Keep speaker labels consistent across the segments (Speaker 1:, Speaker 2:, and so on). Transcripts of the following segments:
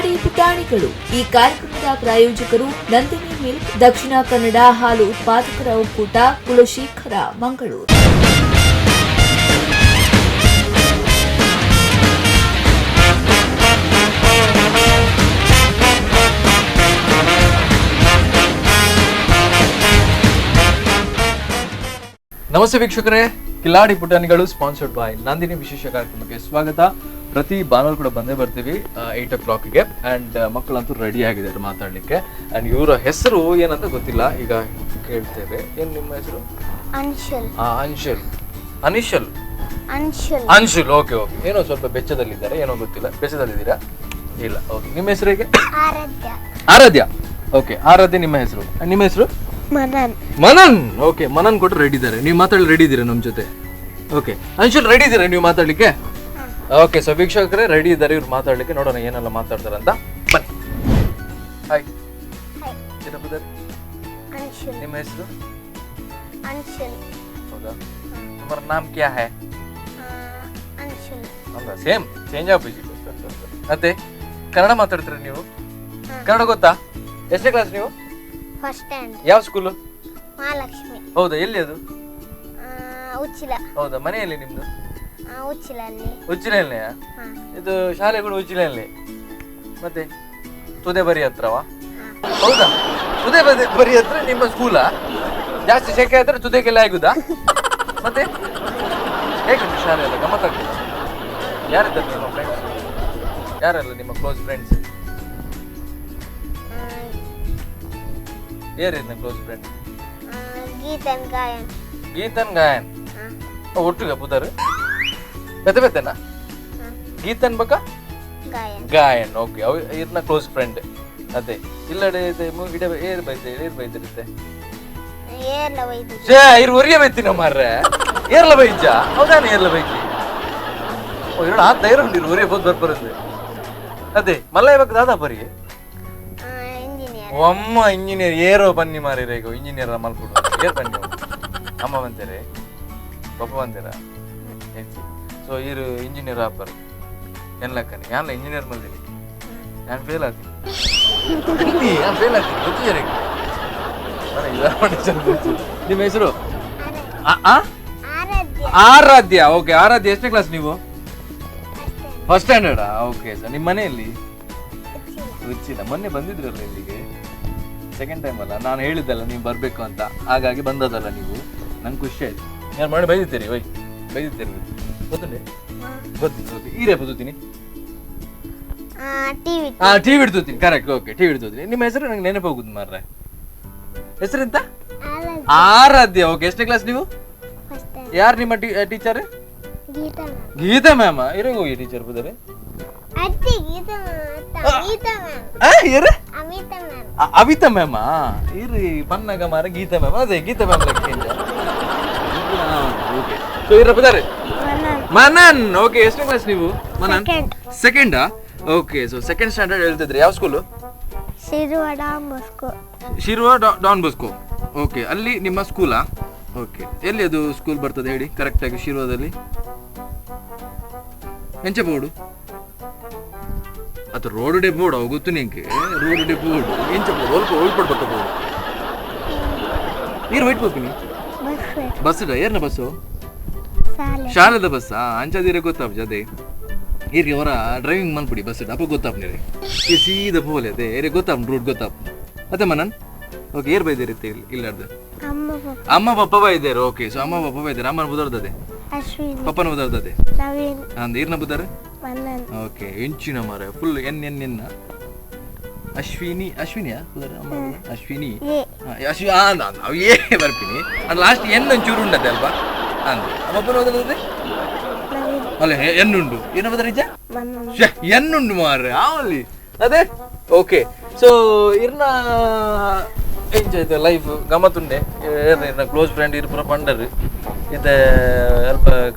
Speaker 1: ಕಿಲಾಡಿ ಪುಟಾಣಿಗಳು. ಈ ಕಾರ್ಯಕ್ರಮದ ಪ್ರಾಯೋಜಕರು ನಂದಿನಿ ಮಿಲ್ಕ್, ದಕ್ಷಿಣ ಕನ್ನಡ ಹಾಲು ಉತ್ಪಾದಕರ ಒಕ್ಕೂಟ, ಕುಲಶೇಖರ, ಮಂಗಳೂರು.
Speaker 2: ನಮಸ್ತೆ ವೀಕ್ಷಕರೇ, ಕಿಲಾಡಿ ಪುಟಾಣಿಗಳು ಸ್ಪಾನ್ಸರ್ಡ್ ಬೈ ನಂದಿನಿ ವಿಶೇಷ ಕಾರ್ಯಕ್ರಮಕ್ಕೆ ಸ್ವಾಗತ. ಪ್ರತಿ ಭಾನುವಾರ ಕೂಡ ಬಂದೇ ಬರ್ತೀವಿ 8 ಓ ಕ್ಲಾಕ್ಗೆ. ಆ್ಯಂಡ್ ಮಕ್ಕಳಂತೂ ರೆಡಿ ಆಗಿದ್ದಾರೆ ಮಾತಾಡಲಿಕ್ಕೆ. ಆ್ಯಂಡ್ ಇವರ ಹೆಸರು ಏನಂತ ಗೊತ್ತಿಲ್ಲ, ಈಗ ಕೇಳ್ತೇವೆ. ಏನು ನಿಮ್ಮ ಹೆಸರು?
Speaker 3: ಅನ್ಶುಲ್.
Speaker 2: ಅನ್ಶುಲ್, ಅನಿಶಲ್?
Speaker 3: ಅನ್ಶುಲ್.
Speaker 2: Anshul, okay okay. ಏನೋ ಸ್ವಲ್ಪ ಬೆಚ್ಚದಲ್ಲಿದ್ದಾರೆ, ಏನೋ ಗೊತ್ತಿಲ್ಲ. ಬೆಚ್ಚದಲ್ಲಿದ್ದೀರಾ? ಇಲ್ಲ, ಓಕೆ. ನಿಮ್ಮ ಹೆಸರು ಹೇಗೆ?
Speaker 3: ಆರಾಧ್ಯ.
Speaker 2: ಆರಾಧ್ಯ, ಓಕೆ. ಆರಾಧ್ಯ ನಿಮ್ಮ ಹೆಸರು. And ನಿಮ್ಮ ಹೆಸರು?
Speaker 3: ಮನನ್.
Speaker 2: ಮನನ್, ಓಕೆ. ಮನನ್ ಕೊಟ್ಟು ರೆಡಿ ಇದ್ದಾರೆ. ನೀವು ಮಾತಾಡಲಿ ರೆಡಿ ಇದ್ದೀರಾ ನಮ್ಮ ಜೊತೆ? ಓಕೆ. ಅನ್ಶುಲ್, ರೆಡಿ ಇದ್ದೀರಾ ನೀವು ಮಾತಾಡ್ಲಿಕ್ಕೆ? ಓಕೆ. ಸೊ ವೀಕ್ಷಕರೇ, ರೆಡಿ ಇದ್ದಾರೆ ಇವ್ರು ಮಾತಾಡ್ಲಿಕ್ಕೆ. ನೋಡೋಣ ಏನೆಲ್ಲ ಮಾತಾಡ್ತಾರೆ ಅಂತ. ಬನ್ನಿ. ಹಾಯ್.
Speaker 3: ಹಾಯ್.
Speaker 2: ಏನಪ್ಪ?
Speaker 3: ಅನ್ಶುಲ್.
Speaker 2: ನಿಮ್ಮ ಹೆಸರು?
Speaker 3: ಅನ್ಶುಲ್.
Speaker 2: ಹೌದಾ? ತುಮಾರ ನಾಮ್ ಕ್ಯಾ ಹೈ?
Speaker 3: ಅನ್ಶುಲ್.
Speaker 2: ಹೌದಾ? Same change office. ಮತ್ತೆ ಕನ್ನಡ ಮಾತಾಡ್ತೀರಾ ನೀವು? ಕನ್ನಡ ಗೊತ್ತಾ? ಎಷ್ಟನೇ ಕ್ಲಾಸ್ ನೀವು?
Speaker 3: First stand.
Speaker 2: ಯಾವ ಸ್ಕೂಲು?
Speaker 3: ಮಹಾಲಕ್ಷ್ಮಿ.
Speaker 2: ಹೌದಾ? ಎಲ್ಲಿ ಅದು?
Speaker 3: ಉಚ್ಚಿಲ.
Speaker 2: ಹೌದಾ? ಮನೆಯಲ್ಲಿ ನಿಮ್ದು?
Speaker 3: ಉಚ್ಚಿಲ ಅಲ್ಲಿ.
Speaker 2: ಉಜ್ಜಿಲೆಯಲ್ಲಿಯಾ?
Speaker 3: ಹಾ.
Speaker 2: ಇದು ಶಾಲೆಗಳು ಉಜ್ಜಿಲೆಯಲ್ಲಿ, ಮತ್ತೆ ತುದೆ ಬರಿ ಹತ್ರವಾ?
Speaker 3: ಹಾ.
Speaker 2: ಹೌದಾ? ತುದೆ ಬದಿ ಬರಿ ಹತ್ರ ನಿಮ್ಮ ಸ್ಕೂಲಾ? ಜಾಸ್ತಿ ಸೆಕೆ ಆದ್ರೆ ತುದೆಗೆಲ್ಲ ಆಗುದಾ? ಮತ್ತೆ ಹೇಗುಂಟು ಶಾಲೆ ಎಲ್ಲ? ಗಮ್ಮತ್ತಾಗ್ತದೆ? ಯಾರಿದ್ದಾರೆ ನಿಮ್ಮ ಫ್ರೆಂಡ್ಸ್? ಯಾರೆಲ್ಲ ನಿಮ್ಮ ಕ್ಲೋಸ್ ಫ್ರೆಂಡ್ಸ್? ಯಾರಿದ್ನ ಕ್ಲೋಸ್ ಫ್ರೆಂಡ್?
Speaker 3: ಗೀತನ್, ಗಾಯನ್.
Speaker 2: ಗೀತನ್, ಗಾಯನ್.
Speaker 3: ಹಾ.
Speaker 2: ಒಟ್ಟುಗ ಪುದರ್ ಬೆತ್ತೆ ಬೆತ್ತೆನಾ?
Speaker 3: ಹಾ.
Speaker 2: ಗೀತನ್ ಬಕ್ಕ
Speaker 3: ಗಾಯನ್.
Speaker 2: ಗಾಯನ್, ಓಕೆ. ಅವು ಇರ್ನ ಕ್ಲೋಸ್ ಫ್ರೆಂಡ್. ಅದೇ ಇಲ್ಲಡೆ ಇದೆ ಇಡ ಏರ್ ಬೈತೆ, ಏರ್ ಬೈತಿರುತ್ತೆ.
Speaker 3: ಏರ್ಲ ಒಯ್ದು.
Speaker 2: ಛೇ, ಇರ್ ಒರಿಯ ಬೈತಿನ ಮಾರ್ರೆ. ಏರ್ಲ ಬೈಜ? ಹೌದಾನೆ, ಏರ್ಲ ಬೈಜಿ? ಓ, ಎರಡು ಆ ಧೈರ್ಯ ಉಂಟು. ಒರಿಯ ಬೋದು ಬರ್ಬರಂದೆ. ಅದೇ ಮಲ್ಲ ಇವಾಗ ದಾದಾ ಬರಿ.
Speaker 3: ಇಂಜಿನಿಯರ್.
Speaker 2: ಅಮ್ಮ ಇಂಜಿನಿಯರ್ ಏರೋ ಬನ್ನಿ ಮಾರಿ ರೇಗೋ ಇಂಜಿನಿಯರ್ ಮಲ್ಪುಡು. ಏರ್ ಬನ್ನಿ ಅವ್ರು. ಅಮ್ಮ ಬಂತಾರೆ, ಪಪ್ಪ ಬಂತೀರಾ? ಹೆಚ್ಚು. ಸೊ ಇರು ಇಂಜಿನಿಯರ್ ಆಪರ್ ಎನ್ಲಕ್ಕನೆ ಯಾನ್ಲ ಇಂಜಿನಿಯರ್ ಮಲ್ದಿನಿ. ನಾನು ಫೇಲ್ ಆತೀನಿ, ನಾನು ಫೇಲ್ ಆಗ್ತೀನಿ ಗೊತ್ತಿದೆ. ನಿಮ್ಮ ಹೆಸರು? ಆ, ಆ?
Speaker 3: ಆರಾಧ್ಯ.
Speaker 2: ಆರಾಧ್ಯ, ಓಕೆ. ಆರಾಧ್ಯ, ಎಷ್ಟನೇ ಕ್ಲಾಸ್ ನೀವು? ಫಸ್ಟ್ ಸ್ಟ್ಯಾಂಡರ್ಡಾ? Okay sir. ನಿಮ್ಮ ಮನೆಯಲ್ಲಿ?
Speaker 3: ಉಚ್ಚಿಲ.
Speaker 2: ರುಚಿಲ್ಲ. ಮೊನ್ನೆ ಬಂದಿದ್ರಲ್ಲ ಇಲ್ಲಿಗೆ, ಸೆಕೆಂಡ್ ಟೈಮ್ ಅಲ್ಲ? ನಾನು ಹೇಳಿದ್ದಲ್ಲ ನೀವು ಬರಬೇಕು ಅಂತ, ಹಾಗಾಗಿ ಬಂದದಲ್ಲ ನೀವು. ನಂಗೆ ಖುಷಿ ಆಯ್ತು. ಯಾರು ಮಾಡಿ ಬೈದಿದ್ದೀರಿ? ಒಯ್ ಬೈದಿದ್ದೀರಿ ಗೊತ್ತುಂಡೆ? ಗೊತ್ತಿತ್ತು. ಓಕೆ. ಈರೇ ಬದುತ್ತೀನಿ.
Speaker 3: ಟಿವಿ.
Speaker 2: ಹಾ, ಟಿವಿ ಹಿಡ್ದುತ್ತೀನಿ, ಕರೆಕ್ಟ್. ಓಕೆ, ಟಿವಿ ಹಿಡ್ದುತ್ತೀನಿ. ನಿಮ್ಮ ಹೆಸರು ನಂಗೆ ನೆನಪು ಹೋಗುದು ಮಾರ್ರೆ. ಹೆಸರೆಂತ?
Speaker 3: ಆರಾಧ್ಯ.
Speaker 2: ಆರಾಧ್ಯ, ಓಕೆ. ಎಷ್ಟನೇ ಕ್ಲಾಸ್ ನೀವು?
Speaker 3: First stand.
Speaker 2: ಯಾರು ನಿಮ್ಮ teacher?
Speaker 3: Geeta ma'am.
Speaker 2: Geeta ma'am ಇರೋ? ಹೋಗಿ ಟೀಚರ್ ಬುದರೆ.
Speaker 3: ಅತ್ತಿ ಗೀತಾ ಮ್ಯಾಮ್, ಅಮಿತಾ ಮ್ಯಾಮ್.
Speaker 2: ಏರು?
Speaker 3: ಅಮಿತಾ ಮ್ಯಾಮ್.
Speaker 2: ಅವಿತಾ ಮ್ಯಾಮ ಇರಿ ಪನ್ನಾಗ ಮಾರ. ಗೀತಾ ಮ್ಯಾಮ್, ಅದೇ ಗೀತಾ ಮ್ಯಾಮ್ ಲೆಕ್ಕ. ಓಕೆ, ಸೊ ಇರ ಬುದರೆ.
Speaker 3: ಮನನ್.
Speaker 2: ಮನನ್, ಓಕೆ. ಎಷ್ಟನೇ ಕ್ಲಾಸ್ ನೀವು ಮನನ್?
Speaker 3: ಸೆಕೆಂಡ್.
Speaker 2: ಸೆಕೆಂಡಾ? ಓಕೆ. ಸೊ ಸೆಕೆಂಡ್ ಸ್ಟ್ಯಾಂಡರ್ಡ್ ಹೇಳ್ತಿದ್ರಿ. ಯಾವ school?
Speaker 3: Shirva Bosco.
Speaker 2: Shirva Don Bosco, okay. ಅಲ್ಲಿ ನಿಮ್ಮ ಸ್ಕೂಲಾ? ಓಕೆ. ಎಲ್ಲಿ ಅದು ಸ್ಕೂಲ್ ಬರ್ತದೆ ಹೇಳಿ ಕರೆಕ್ಟಾಗಿ? ಶಿರ್ವದಲ್ಲಿ ಎಂಚ ಬೋರ್ಡು? ಅದು ರೋಡ್ ಡೇ ಬೋರ್ಡ್ ಅವು ಗೊತ್ತು ನಿಂಗೆ. ರೋಡ್ ಡೇ ಬೋರ್ಡು ಎಂಚ ಬೋರ್ಡು? ಒಲ್ಪ ಒಲ್ಪಡ್ ಬತ್ತ ಬೋರ್ಡು. ನೀರು ವೈಟ್ ಹೋಗ್ತೀನಿ.
Speaker 3: ಬಸ್.
Speaker 2: ಬಸ್ ಏರ್ನ ಬಸ್ಸು?
Speaker 3: ಶಾಲೆ.
Speaker 2: ಶಾಲೆದ ಬಸ್ಸಾ? ಅಂಚದಿರೆ ಗೊತ್ತಾಪ್ ಅದೇ. ಈರ್ಗೆ ಅವರ ಡ್ರೈವಿಂಗ್ ಮನ್ಪುಡಿ ಬಸ್, ಅಪ್ಪ ಗೊತ್ತಾಪ್ ನೀರೆ. ಈ ಸೀದಾ ಪೋಲೆ ಅದೇ ಏರೆ ಗೊತ್ತಾಪ್, ರೂಟ್ ಗೊತ್ತಾಪ್. ಅದೇ ಮನನ್, ಓಕೆ. ಏರ್ ಬೈದಿರುತ್ತೆ ಇಲ್ಲಿ ಇಲ್ಲಾರ್ದು?
Speaker 3: ಅಮ್ಮ ಪಪ್ಪ.
Speaker 2: ಅಮ್ಮ ಪಪ್ಪ ಬೈದೇರು, ಓಕೆ. ಸೊ ಅಮ್ಮ ಪಪ್ಪ ಬೈದೇರು. ಅಮ್ಮನ ಬುದರ್ದದೆ?
Speaker 3: ಅಶ್ವಿನಿ.
Speaker 2: ಪಪ್ಪನ ಬುದರ್ದದೆ?
Speaker 3: ನವೀನ್.
Speaker 2: ಅಂದ ಈರ್ನ ಬುದಾರೆ?
Speaker 3: ಮನನ್.
Speaker 2: ಓಕೆ. ಎಂಚಿನ ಮಾರ ಫುಲ್ ಎನ್ ಎನ್ ಎನ್. ಅಶ್ವಿನಿ, ಅಶ್ವಿನಿಯಾ ಬುದಾರೆ ಅಮ್ಮ ಬುದಾರೆ? ಅಶ್ವಿನಿ.
Speaker 3: ಎ.
Speaker 2: ಅಶ್ವಿ ನಾವು ಏ ಬರ್ತೀನಿ ಅದು ಲಾಸ್ಟ್ ಎನ್ ಒಂಚೂರು ಉಂಡದೆ ಅಲ್ವಾ ಅಂದೆ. ಪಪ್ಪನ ಬದಲದೆ?
Speaker 3: ನವೀನ್.
Speaker 2: ಅಲ್ಲ, ಎನ್ ಉಂಡು. ಏನು ಬದಲ ನಿಜ?
Speaker 3: ಮನನ್.
Speaker 2: ಶ್ಯೆ, ಎನ್ ಉಂಡು ಮಾರ್ರೆ ಆವಲ್ಲಿ ಅದೇ. ಓಕೆ. ಸೊ ಇರ್ನ ಎಂಚಾಯ್ತು ಲೈಫ್? ಗಮ್ಮತ್ತುಂಡೆ? ಇರ್ನ ಕ್ಲೋಸ್ ಫ್ರೆಂಡ್ ಇರ್ ಪೂರ ಪಂಡರ್ ಇತ್ತೆ ಅಲ್ಪ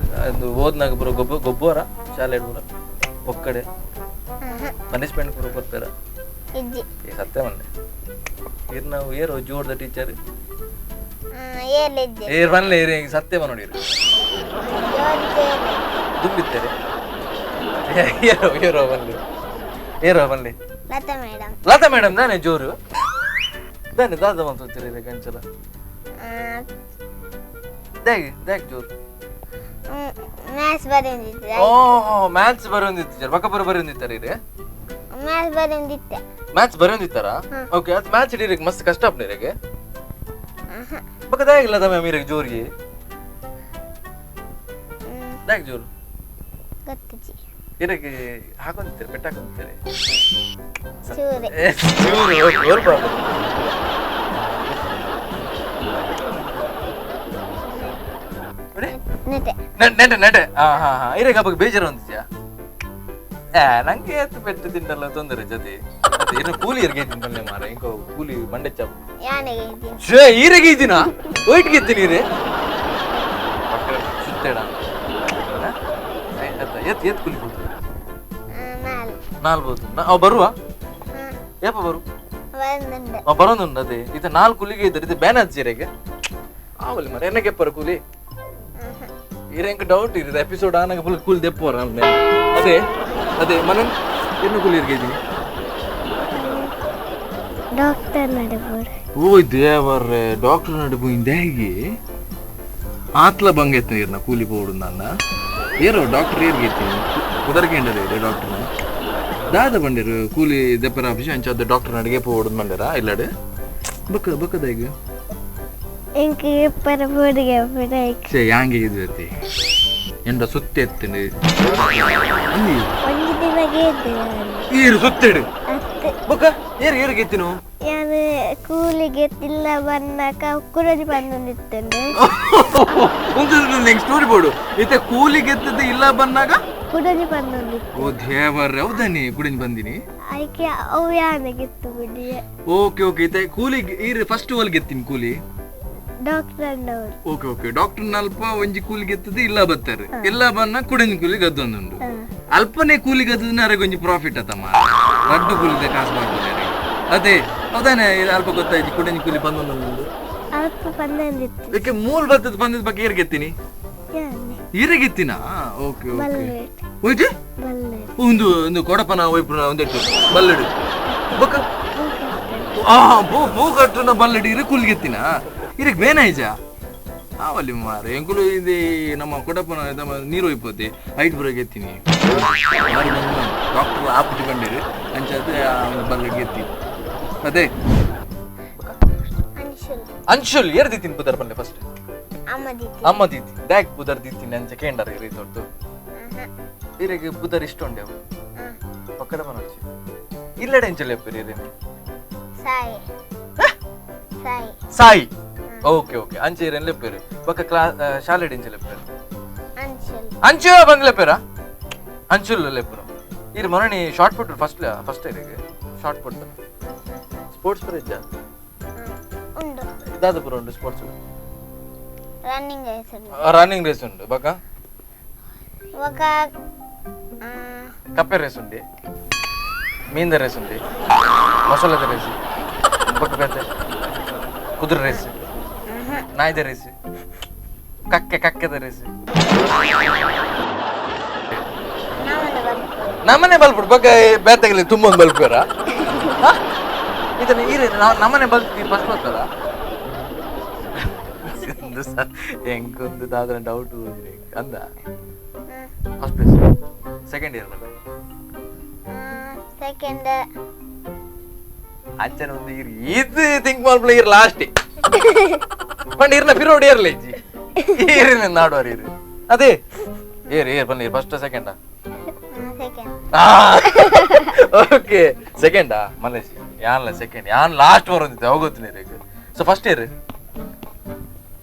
Speaker 2: ಅದು ಓದ್ನಾಗ ಪೂರ ಗೊಬ್ಬ ಗೊಬ್ಬರ ಶಾಲೆ ಪೂರ ಒಕ್ಕಡೆ ಪನಿಷ್ಮೆಂಟ್ ಪೂರ ಕೊರ್ಪೇರ?
Speaker 3: ಇಜ್ಜಿ.
Speaker 2: ಈ ಸತ್ಯ ಮಂದೆ ಇರ್ ನಾವು ಏರೋ ಜೋಡ್ದ ಟೀಚರ್.
Speaker 3: ಏರ್ಲಿದ್ದೆ.
Speaker 2: ಏರ್ ಬನ್ಲೆ ಏರ್ ಸತ್ಯ ನೋಡಿರಿ. ತುಂಬಿತ್ತಾರೆ. ಏರೋ ಏರೋ ಬನ್ಲಿ. ಏರೋ ಬನ್ನಿ.
Speaker 3: ಲತಾ ಮೇಡಮ್.
Speaker 2: ಲತಾ ಮೇಡಮ್ ದಾನೆ ಜೋರು ದಾನೆ ದಾದ ಮಂತುತ್ತೀರಿ ಗಂಚಲ ದಾಗ್ ದಾಗ್ ಜೋರು.
Speaker 3: ಮ್ಯಾಥ್ಸ್ ಬರೆಯೊಂದಿತ್ತೆ.
Speaker 2: ಓ ಮ್ಯಾಥ್ಸ್ ಬರೋಂದಿತ್ತು, ಬಕ್ಕ ಬರ ಬರೋಂದಿತ್ತಾರೆ ಇರೇ.
Speaker 3: ಮ್ಯಾಥ್ಸ್ ಬರೆಯೊಂದಿತ್ತೆ.
Speaker 2: ಮ್ಯಾಥ್ಸ್ ಬರೋಂದಿತ್ತಾರಾ? ಓಕೆ, ಅದು ಮ್ಯಾಥ್ಸ್ ಹಿಡೀರಿಗೆ ಮಸ್ತ್ ಕಷ್ಟ ಆಪ್ನಿರಿಗೆ. ಬಕ್ಕ ದಾಗ್ ಲತಾ ಮ್ಯಾಮ್ ಇರಗೆ ಜೋರಿಗೆ ದಾಗ್ ಜೋರು
Speaker 3: ಗೊತ್ತಿಜಿ.
Speaker 2: ಇರಗೆ ಹಾಕೊಂತಾರೆ, ಪೆಟ್ಟ ಹಾಕೊಂತಾರೆ.
Speaker 3: ಚೂರೆ.
Speaker 2: ಜೋರು
Speaker 3: ನೆಟೆ.
Speaker 2: ನೆಟೆ ನೆಟೆ. ಹಾ ಹಾ ಹಾ ಇರಗೆ ಹಬ್ಬಕ್ಕೆ ಬೇಜಾರು ಒಂದಿದ್ಯಾ? ನಂಗೆ ಎತ್ತು ಪೆಟ್ಟು ತಿಂಡಲ್ಲ ತೊಂದರೆ ಜೊತೆ. ಇನ್ನು ಕೂಲಿ ಇರ್ಗೆ ತಿಂದಲ್ಲೇ ಮಾರ, ಇಂಕೋ ಕೂಲಿ ಮಂಡೆ ಚಾಪ್.
Speaker 3: ಯಾನೆಗೆ ಇದ್ದೀನಿ.
Speaker 2: ಶ್ರೇ ಈರೆಗೆ ಇದ್ದೀನಾ? ಒಯ್ಟ್ಗೆ ಇದ್ದೀನಿ ಈರೆ ಸುತ್ತೇಡ. ಎತ್ ಎತ್ ಕೂಲಿ ಹೋಗ್ತದೆ?
Speaker 3: ನಾಲ್.
Speaker 2: ನಾಲ್ ಬೋದು. ಅವ ಬರುವ ಏಪ ಬರು?
Speaker 3: ಬಂದುಂಡು.
Speaker 2: ಬರೋದುಂಡು. ಅದೇ ಇದು ನಾಲ್ಕು ಕೂಲಿಗೆ ಇದ್ದಾರೆ. ಇದು ಬ್ಯಾನ್ ಹಚ್ಚಿರೆಗೆ ಆವಲ್ಲಿ ಮರ ಎನ್ನಕ್ಕೆ ಎಪ್ಪರ ಕೂಲಿ ಇರೆಂಕ್ ಡೌಟ್ ಇರಿದೆ. ಎಪಿಸೋಡ್ ಆನಾಗ ಫುಲ್ ಕೂಲಿ ದೆಪ್ಪುವರ. ಅದೇ ಅದೇ ಮನನ್ ಎನ್ನು ಕೂಲಿ ಇರ್ಗೆ ಇದ್ದೀನಿ.
Speaker 3: ಡಾಕ್ಟರ್ ನಡುಬೂರು.
Speaker 2: ಓ ದೇವರ್ರೆ, ಡಾಕ್ಟರ್ ನಡುಬು ಇಂದಾಗಿ ಆತ್ಲ ಬಂಗ ಎತ್ತ ಇರ್ನ ಕೂಲಿ ಪೋಡು ನನ್ನ ಏರೋ ಡಾಕ್ಟರ್ ಏರ್ಗೆ ಎತ್ತೀನಿ ಕುದರ್ಕೆಂಡರೆ ಇದೆ ಡಾಕ್ಟರ್ನ ದಾದ ಬಂದಿರು ಕೂಲಿ ದೆಪ್ಪರ ಆಫೀಸ್ ಅಂಚಾದ ಡಾಕ್ಟರ್ ನಡಿಗೆ ಪೋಡು ಬಂದಿರಾ ಇಲ್ಲಡೆ ಬಕ್ಕ ಬಕ್ಕದ ಈಗ.
Speaker 3: ಇಂಕ್ ಇಪ್ಪರ ಬೋಡಿಗೆ ಬಿಡೈಕ್.
Speaker 2: ಸೇ ಯಾಂಗೆ ಇದು ಎತ್ತಿ ಎಂಡ ಸುತ್ತೆ ಎತ್ತೀನಿ.
Speaker 3: ಒಂಜಿ ದಿನಗೆ ಇದ್ದೆ.
Speaker 2: ಈರು ಸುತ್ತಿಡು.
Speaker 3: ಅತ್ತೆ.
Speaker 2: ಬಕ್ಕ ಏರು ಏರಿಗೆ ಎತ್ತಿನು?
Speaker 3: ಯಾನು ಕೂಲಿಗೆ ತಿಲ್ಲ ಬನ್ನಕ ಕುರಜಿ ಬಂದಿತ್ತಂಡೆ.
Speaker 2: ಒಂದು ಸ್ಟೋರಿ ಬೋರ್ಡು ಇತ್ತೆ ಕೂಲಿಗೆ ಎತ್ತದ ಇಲ್ಲ ಬಂದಾಗ
Speaker 3: ಕುಡಜಿ ಬಂದಿತ್ತು.
Speaker 2: ಓ ದೇವರ್ರೆ, ಹೌದಾನಿ ಕುಡಿನ್ ಬಂದಿನಿ.
Speaker 3: ಐಕೆ ಅವು ಯಾನಗಿತ್ತು ಬಿಡಿ.
Speaker 2: ಓಕೆ ಓಕೆ, ಇತ್ತೆ ಕೂಲಿ ಈರು ಫಸ್ಟ್ ಒಲ್ಗೆ ಎತ್ತೀನಿ ಕೂಲಿ?
Speaker 3: ಡಾಕ್ಟರ್ ಅಣ್ಣವರು.
Speaker 2: Okay okay, doctor ಅಲ್ಪ ಒಂಜಿ ಕೂಲಿ ಗೆತ್ತದ ಇಲ್ಲ ಬತ್ತಾರೆ ಇಲ್ಲ ಬನ್ನ ಕುಡಿನ ಕೂಲಿ ಗದ್ದೊಂದುಂಡು. ಅಲ್ಪನೇ ಕೂಲಿ ಗದ್ದದ ಅರೆಗೆ ಒಂಜಿ ಪ್ರಾಫಿಟ್ ಆತಮ್ಮ, ರಡ್ಡು ಕೂಲಿದ ಕಾಸು ಮಾಡ್ತಾರೆ. ಅದೇ ಹೌದಾನೆ ಅಲ್ಪ ಗೊತ್ತಾಯ್ತು ಕುಡಿನ ಕೂಲಿ ಬಂದೊಂದುಂಡು.
Speaker 3: ಅಲ್ಪ ಬಂದಿತ್ತು.
Speaker 2: ಏಕೆ ಮೂಲ್ ಬತ್ತದ ಬಂದದ ಬಗ್ಗೆ ಏರ್ಗೆತ್ತೀನಿ?
Speaker 3: ಯಾನೆ.
Speaker 2: ಈರೆಗೆತ್ತಿನಾ? Okay okay.
Speaker 3: ಬಲ್ಲೆಟ್.
Speaker 2: ಹೋಯ್ತು.
Speaker 3: ಬಲ್ಲೆಟ್.
Speaker 2: ಒಂದು ಒಂದು ಕೊಡಪನ ಒಯ್ಪುನ ಒಂದೆಟ್ಟು ಬಲ್ಲಡು ಬೊಕ್ಕ ಆ ಪೂ ಪೂ ಕಟ್ಟುನ ಬಲ್ಲಡಿ ಇರೆ ಕೂಲಿಗೆತ್ತಿನ ಇರಕ್ ಬೇನಾಯ್ಜ ಆವಲ್ಲಿ ಮಾರೆ ಎಂಕುಲು ಇದು ನಮ್ಮ ಕೊಡಪನ ನಮ್ಮ ನೀರು ಒಯ್ಪೋತಿ ಐಟ್ ಬರೋಗೆ ಎತ್ತೀನಿ. ಡಾಕ್ಟರ್ ಆಪುಜಿ ಬಂದಿರು ಅಂಚಾದ ಬಲ್ಲಡಿಗೆ ಎತ್ತಿ. ಅದೇ
Speaker 3: ಅನ್ಶುಲ್.
Speaker 2: ಅನ್ಶುಲ್ ಏರ್ ದಿತ್ತೀನಿ ಪುದರ್ ಬಂದೆ ಫಸ್ಟ್?
Speaker 3: ಅಮ್ಮ ದಿತ್ತಿ.
Speaker 2: ಅಮ್ಮ ದಿತ್ತಿ ದ್ಯಾಕ್ ಪುದರ್ ದಿತ್ತೀನಿ ಅಂಚ ಕೇಂಡರ ಇರಿ ತೊಟ್ಟು ಇರೆಗೆ ಪುದರ್ ಇಷ್ಟ ಉಂಡೆ ಅವು ಪಕ್ಕದ ಮನೋಜ್ ಇಲ್ಲಡೆ ಎಂಚಲೆ ಎಪ್ಪರಿ ಇರೇನೆ?
Speaker 3: ಸಾಯಿ ಸಾಯಿ.
Speaker 2: Sai, okay okay. ಅಂಚೆ ಇರೇನ್ ಲೆಪ್ಪೇರು ಬೊಕ್ಕ ಕ್ಲಾ ಶಾಲೆ ಎಂಚೆ ಲೆಪ್ಪೇರು?
Speaker 3: ಅನ್ಶುಲ್.
Speaker 2: ಅಂಚು ಬಂದ್ ಲೆಪ್ಪೇರ ಅಂಚುಲ್ ಲೆಪ್ಪರು ಇರು ಮೊರಣಿ short put first first ಇರಿಗೆ short put sports ಪರ ಇಜ್ಜ?
Speaker 3: ಉಂಡು.
Speaker 2: ದಾದಪುರ ಉಂಡು sports?
Speaker 3: Running race ಉಂಡು.
Speaker 2: ರನ್ನಿಂಗ್ ರೇಸ್ ಉಂಡು ಬೊಕ್ಕ?
Speaker 3: ಬೊಕ್ಕ
Speaker 2: ಕಪ್ಪೆ ರೇಸ್ ಉಂಡೆ, ಮೀನ್ದ ರೇಸ್ ಉಂಡೆ, ಮೊಸಳೆದ ರೇಸ್, ಬೊಕ್ಕ ಬೇತೆ ಕುದುರೆ ರೇಸ್, ನಾಯ್ದ ರೇಸ್, ಕಕ್ಕೆ ಕಕ್ಕೆದ ರೇಸ್.
Speaker 3: ನಮ್ಮನೆ ಬರ್ಬೋದು.
Speaker 2: ನಮ್ಮನೆ ಬಲ್ಪುಡು ಬೊಕ್ಕ ಬೇತೆಗಲಿ ತುಂಬ ಒಂದು ಬಲ್ಪುರ ಇದನ್ನ ಈರೆ ನಮ್ಮನೆ ಬಲ್ಪ್ ಫಸ್ಟ್ ಬರ್ತದ ಎಂಕೊಂದು ದಾದನ ಡೌಟ್ ಅಂದ. First place second year ಬಲ್ಲ?
Speaker 3: ಸೆಕೆಂಡ್.
Speaker 2: ಅಂಚನ ಒಂದು ಇರ್ ಇದು ಥಿಂಕ್ ಮಾಡ್ಬಿಡ ಇರ್ ಲಾಸ್ಟ್ ಪಂಡ ಇರ್ನ ಪಿರೋಡ್ ಏರ್ಲ ಇಜ್ಜಿ ಏರಿನ ನಾಡುವಾರ ಇರು ಅದೇ ಏರ್ ಏರ್ ಬನ್ನಿ first second?
Speaker 3: Second.
Speaker 2: Okay ಸೆಕೆಂಡಾ ಮಲೇಶ್ ಯಾನ್ಲ ಸೆಕೆಂಡ್ ಯಾನ್ ಲಾಸ್ಟ್ ಬರೋದಿತ್ತು ಹೋಗೋತೀನಿ ಈಗ. So first year?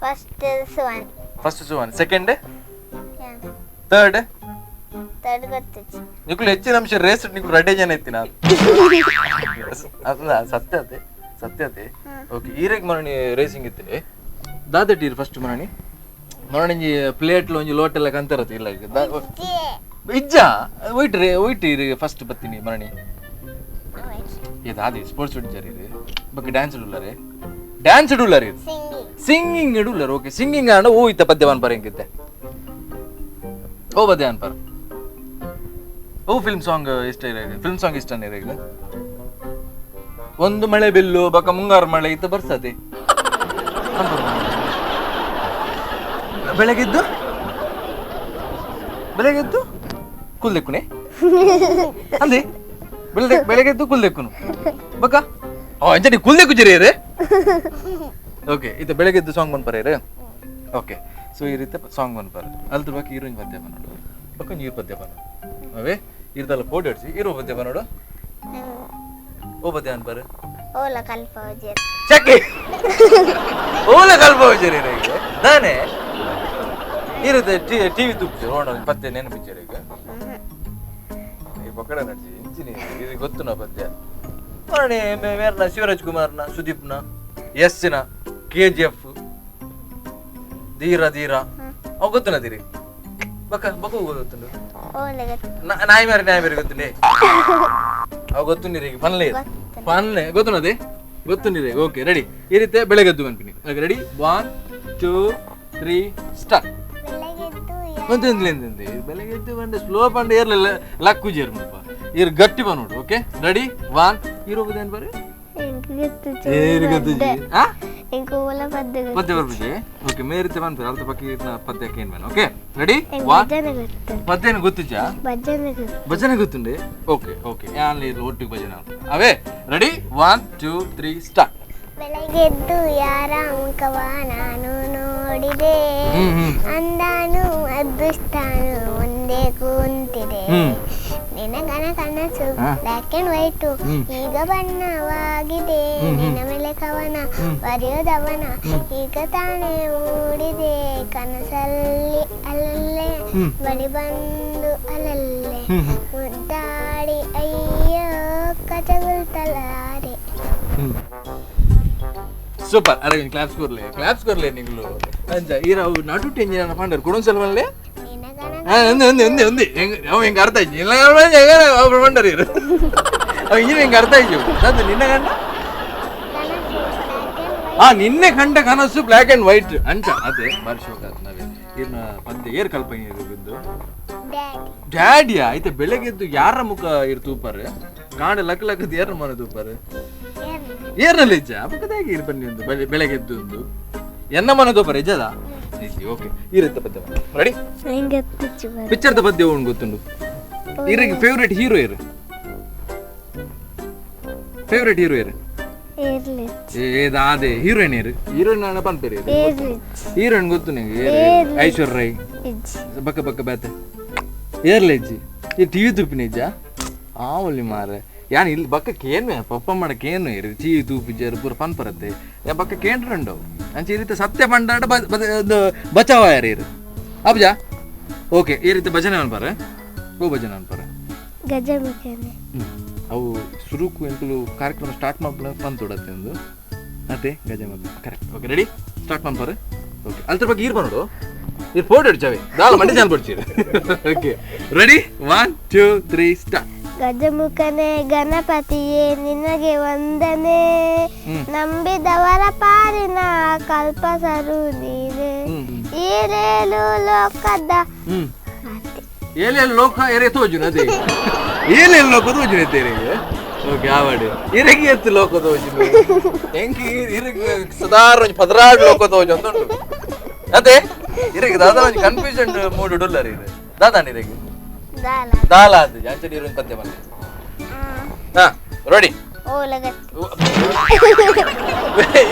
Speaker 3: First Suvan.
Speaker 2: First Suvan, second, third?
Speaker 3: Third ಗೊತ್ತಿಜ್ಜಿ.
Speaker 2: ನಿಕುಲು ಹೆಚ್ಚಿನ ಅಂಶ ರೇಸ್ ನಿಕುಲು ರೆಡ್ಡೆ ಜನ ಇತ್ತಿ ನಾನು ಅಲ್ಲ ಸತ್ಯ ಅದೇ ಸತ್ಯ ಅದೇ. ಓಕೆ, ಈರೆಗ್ ಮರಣಿ ರೇಸಿಂಗ್ ಇತ್ತೆ ದಾದಟೀರ್ ಫಸ್ಟ್ ಮರಣಿ ಮರಣಿ ಪ್ಲೇಟ್ ಒಂಜಿ ಲೋಟ ಎಲ್ಲ ಕಂತರತಿ ಇಲ್ಲ ಈಗ ಇಜ್ಜ ಒಯ್ಟ್ ರೇ ಒಯ್ಟ್ ಇರು ಫಸ್ಟ್ ಬತ್ತೀನಿ ಮರಣಿ ಇದು ದಾದಿ ಸ್ಪೋರ್ಟ್ಸ್ ಇಡ್ಜಾರಿ ಇದು ಬೊಕ್ಕ ಡ್ಯಾನ್ಸ್ ಇಡುಲ್ಲರೆ ಡ್ಯಾನ್ಸ್ ಇಡುಲ್ಲರಿ
Speaker 3: ಸಿಂಗಿಂಗ್.
Speaker 2: ಸಿಂಗಿಂಗ್ ಇಡುಲ್ಲರ್. ಓಕೆ, ಸಿಂಗಿಂಗ್ ಆಂಡ ಓ ಇತ್ತ ಪದ್ಯ ಪರ ಎಂಕಿತ್ತೆ ಓ ಪದ್ಯ ಪರ ಓ ಫಿಲ್ಮ್ ಸಾಂಗ್ ಇಷ್ಟ ಇರ, ಫಿಲ್ಮ್ ಸಾಂಗ್ ಇಷ್ಟ ಇರ. ಒಂದು ಮಳೆ ಬಿಲ್ಲು ಬಕ ಮುಂಗಾರು ಮಳೆ ಇತ್ತು ಬರ್ತದೆ. ಬೆಳಗೆದ್ದು ಬೆಳಗೆದ್ದು ಕುಲ್ದೆಕ್ಕುನೆ ಅಂದೆ, ಬೆಳಗೆದ್ದು ಕುಲ್ದೆಕ್ಕುನು ಬಕ್ಕ ಅಂಚನೆ ಕುಲ್ದೆಕ್ಕು ಜರಿ. ಓಕೆ, ಇದು ಬೆಳಗೆದ್ದು ಸಾಂಗ್ ಬಂದ್ಪರ. ಓಕೆ, ಸೊ ಈ ರೀತಿ ಸಾಂಗ್ ಬಂದ್ಪರ ಅಲ್ದ್ರ ಬಾಕಿ ಹೀರೋಯಿನ್ ಪದ್ಯ ನೋಡು, ಬಕ್ಕ ನೀರು ಪದ್ಯ ನೋಡು. ಅವೇ ಇರ್ದಲ್ಲ ಪೋಡಿ ಹೊಡ್ಸಿ ಇರೋ ಪದ್ಯ ನೋಡು. ಓ ಪದ್ಯ ಅನ್ಪರ
Speaker 3: ಓಲ ಕಲ್ಪ
Speaker 2: ಚಕ್ಕಿ ಓಲ ಕಲ್ಪ ದಾನೆ ಇರುತ್ತೆ. ಟಿವಿ ತುಪ್ಪಿಸಿ ನೋಡ ಪದ್ಯ ನೆನಪಿಚ್ಚರ್ ಈಗ ಈ ಪಕಡ ನಡ್ಸಿ ಇಂಚಿನಿ ಇದು ಗೊತ್ತು ನಾ ಪದ್ಯ ನೋಡಣೆ. ಮೇರ್ನ ಶಿವರಾಜ್ ಕುಮಾರ್ನ, ಸುದೀಪ್ನ, ಎಸ್ನ, KGF, ಧೀರ ಧೀರ ಅವ್ ಗೊತ್ತು ನದಿರಿ. ಬಕ್ಕ ಬಕ್ಕ ಗೊತ್ತುಂಡು ನಾಯಿ ಮಾರಿ, ನಾಯಿ ಮಾರಿ ಗೊತ್ತುಂಡೆ ಅವ್ ಗೊತ್ತುಂಡಿರಿ. ಈಗ ಪನ್ಲೆ ಪನ್ಲೆ ಗೊತ್ತು ನದಿ ಗೊತ್ತುಂಡಿರಿ. ಓಕೆ ರೆಡಿ, ಈ ರೀತಿ ಬೆಳಗೆದ್ದು ಅನ್ಪಿನಿ. Okay ready, 1 2 3 start. ಒಂದೊಂದು ಬೆಳಗ್ಗೆ ಬಂದು ಸ್ಲೋ ಪಂಡ ಏರ್ಲಿಲ್ಲ ಲಕ್ಕು ಜೇರ್ ಮುಲ್ಪ ಇರ್ ಗಟ್ಟಿ ಬಂದು. ಓಕೆ ರೆಡಿ, 1 ಇರೋದೇನು ಬರೀ ಪದ್ಯ ಬರ್ಬಿಜಿ. ಓಕೆ ಮೇರಿತೆ ಬಂತು ಅಲ್ತ ಪಕ್ಕಿ ಪದ್ಯಕ್ಕೆ ಏನು ಬೇಡ. Okay ready, 1 ಪದ್ಯನ ಗೊತ್ತಿಜಾ? ಭಜನೆ ಗೊತ್ತುಂಡೆ. ಓಕೆ ಓಕೆ, ಯಾನ್ ಒಟ್ಟಿಗೆ ಭಜನೆ ಅವೇ. Ready, 1 2 3 start.
Speaker 3: ಬೆಳಗೆದ್ದು ಯಾರ ಮುಖವ ನಾನು ನೋಡಿದೆ, ಅಂದಾನು ಅದೃಷ್ಟಾನು ಒಂದೇ ಕುಂತಿದೆ. ನಿನಗನ ಕನಸು ಬ್ಲ್ಯಾಕ್ ಅಂಡ್ ವೈಟು ಈಗ ಬಣ್ಣವಾಗಿದೆ, ನಿನ್ನ ಮೇಲೆ ಕವನ ಬರೆಯೋದವನ ಈಗ ತಾನೇ ಮೂಡಿದೆ. ಕನಸಲ್ಲಿ ಅಲ್ಲಲ್ಲೇ ಬಳಿ ಬಂದು ಅಲ್ಲಲ್ಲೇ ಮುದ್ದಾಡಿ ಅಯ್ಯೋ ಕಚಗುಲ್ತಲಾರೆ.
Speaker 2: ಸೂಪರ್. ಅರೆ ಕ್ಲಾಪ್ಸ್ ಕೊರ್ಲೆ, ಕ್ಲಾಪ್ಸ್ ಕೊರ್ಲೆ ನಿಂಗ್ಲು ಅಂಜ ಈರ ಅವು ನಡು ಟೆಂಜಿನ ಪಾಂಡರ್ ಕೊಡೊಂದು ಸಲ್ವನ್ಲೆ ಒಂದೇ ಒಂದೇ ಒಂದೇ ಒಂದೇ ಹೆಂಗ್ ಅವ ಹೆಂಗೆ ಅರ್ಥ ಆಯ್ತು ಇಲ್ಲ ಅವ್ರು ಬಂಡರ್ ಇರು ಅವ ಇಂಜಿನ ಹೆಂಗೆ ಅರ್ಥ ಆಯ್ತು ಅದು ನಿನ್ನ ಗಂಡ ಆ ನಿನ್ನೆ ಕಂಡ ಕನಸು ಬ್ಲ್ಯಾಕ್ ಅಂಡ್ ವೈಟ್ ಅಂಚ ಅದೇ ಬಾರಿ ಶೋಕ ಆಯ್ತು. ನಾವೇ ಇರ್ನ ಪದ್ಯ ಏರ್ ಕಲ್ಪನೆ ಇದ್ದು ಡ್ಯಾಡಿಯಾ ಐತೆ. ಬೆಳಗ್ಗೆದ್ದು ಯಾರ ಮುಖ ಇರ್ ತೂಪಾರೆ ಕಾಂಡ ಲಕ್ ಲಕ್ಕದ ಏರ್ನ ಮನೆ ತೂಪಾರೆ ಏರ್ನಲ್ಲಿ ಇಜ್ಜ ಪಕ್ಕದಾಗಿ ಇರ್ ಬನ್ನಿ ಒಂದು ಬೆಳಗ್ಗೆದ್ದು ಒಂದು ಎನ್ನ ಮನೆ ತೂಪಾರೆ ಇಜ್ಜದ. ಓಕೆ ಈ ರೀತಿ ಪದ್ಯ ರೆಡಿ. ಪಿಕ್ಚರ್ದ ಪದ್ಯ ಉಂಟು ಗೊತ್ತುಂಡು. ಇರಿಗೆ ಫೇವ್ರೇಟ್ ಹೀರೋ ಇರು, ಫೇವ್ರೇಟ್ ಹೀರೋ ಇರು ಏದಾದೆ ಹೀರೋಯಿನ್ ಇರು, ಹೀರೋಯಿನ್ ನಾನು ಪನ್ಪೇರಿ ಹೀರೋಯಿನ್ ಗೊತ್ತು ನಿಂಗೆ ಐಶ್ವರ್ಯ ರೈ ಬಕ್ಕ ಬಕ್ಕ ಬೇತೆ ಏರ್ಲೆ ಇಜ್ಜಿ ಈ ಟಿವಿ ತುಪ್ಪಿನ ಇಜ್ಜ ಆವಲ್ಲಿ ಮಾರೆ ಯಾನ್ ಇಲ್ಲಿ ಬಕ್ಕ ಕೇನು ಪಪ್ಪ ಮಾಡಕ್ಕೇನು ಇರು ಟಿವಿ ತೂಪಿಜ್ಜಾರು ಪೂರ ಪನ್ಪರತ್ತೆ ಯಾ ಬಕ್ಕ ಕೇಂದ್ರಂಡು ಅಂಚೆ ಈ ರೀತಿ ಸತ್ಯ ಪಂಡಾಡ ಬಚಾವ ಯಾರು ಇರು ಅಬ್ಜಾ. ಓಕೆ ಈ ರೀತಿ ಭಜನೆ ಅನ್ಪಾರೆ ಓ ಭಜನೆ ಅನ್ಪಾರೆ
Speaker 3: ಗಜಮುಖನೆ
Speaker 2: ಅವು ಸುರುಕು ಎಂತಲೂ ಕಾರ್ಯಕ್ರಮ ಸ್ಟಾರ್ಟ್ ಮಾಡ್ಬಿಡ ಪಂತೊಡತ್ತೆ ಒಂದು ಅದೇ Gajamukha correct. Okay ready start ಮಾಡ್ಪಾರೆ. ಓಕೆ ಅಲ್ತರ ಬಗ್ಗೆ ಈರ್ ಬನ್ನೋಡು ಇರ್ ಫೋಟೋ ಹಿಡ್ಚಾವೆ ದಾಲ ಮಂಡಿ ಜಾನ್ ಪಡ್ಚೀರಿ. Okay ready, 1 2 3 start.
Speaker 3: ಗಜಮುಖನೇ ಗಣಪತಿಯೇ ನಿನಗೆ ವಂದನೆ, ನಂಬಿದವರ ಪಾಲಿನ ಕಲ್ಪಸರು ನೀನೆ, ಏಲೇಲು ಲೋಕದ
Speaker 2: ಏಲೇಲು ಲೋಕ ಎರೆ ತೋಜುನ ಅದೇ ಏಲೇಲು ಲೋಕ ತೋಜುನ ತೇರಿಗೆ. ಓಕೆ ಆವಾಡಿ ಇರಗಿ ಎತ್ತು ಲೋಕ ತೋಜುನು ಹೆಂಗೆ ಇರಗಿ ಸದಾರ ಒಂಜಿ ಪದರಾಡ್ ಲೋಕ ತೋಜು ಅಂತ ಉಂಟು ಅದೇ ಇರಗಿ ದಾದಾ ಒಂಜಿ ಕನ್ಫ್ಯೂಷನ್ ಮೂಡ್ ಉಡುಲ್ಲರಿ ಇದು ದಾದಾ ಇರಗಿ ದಾಲ ಅದು ಅಂಚೆ ನೀರು ಪದ್ಯ ಬಂದ. ಹಾ ರೆಡಿ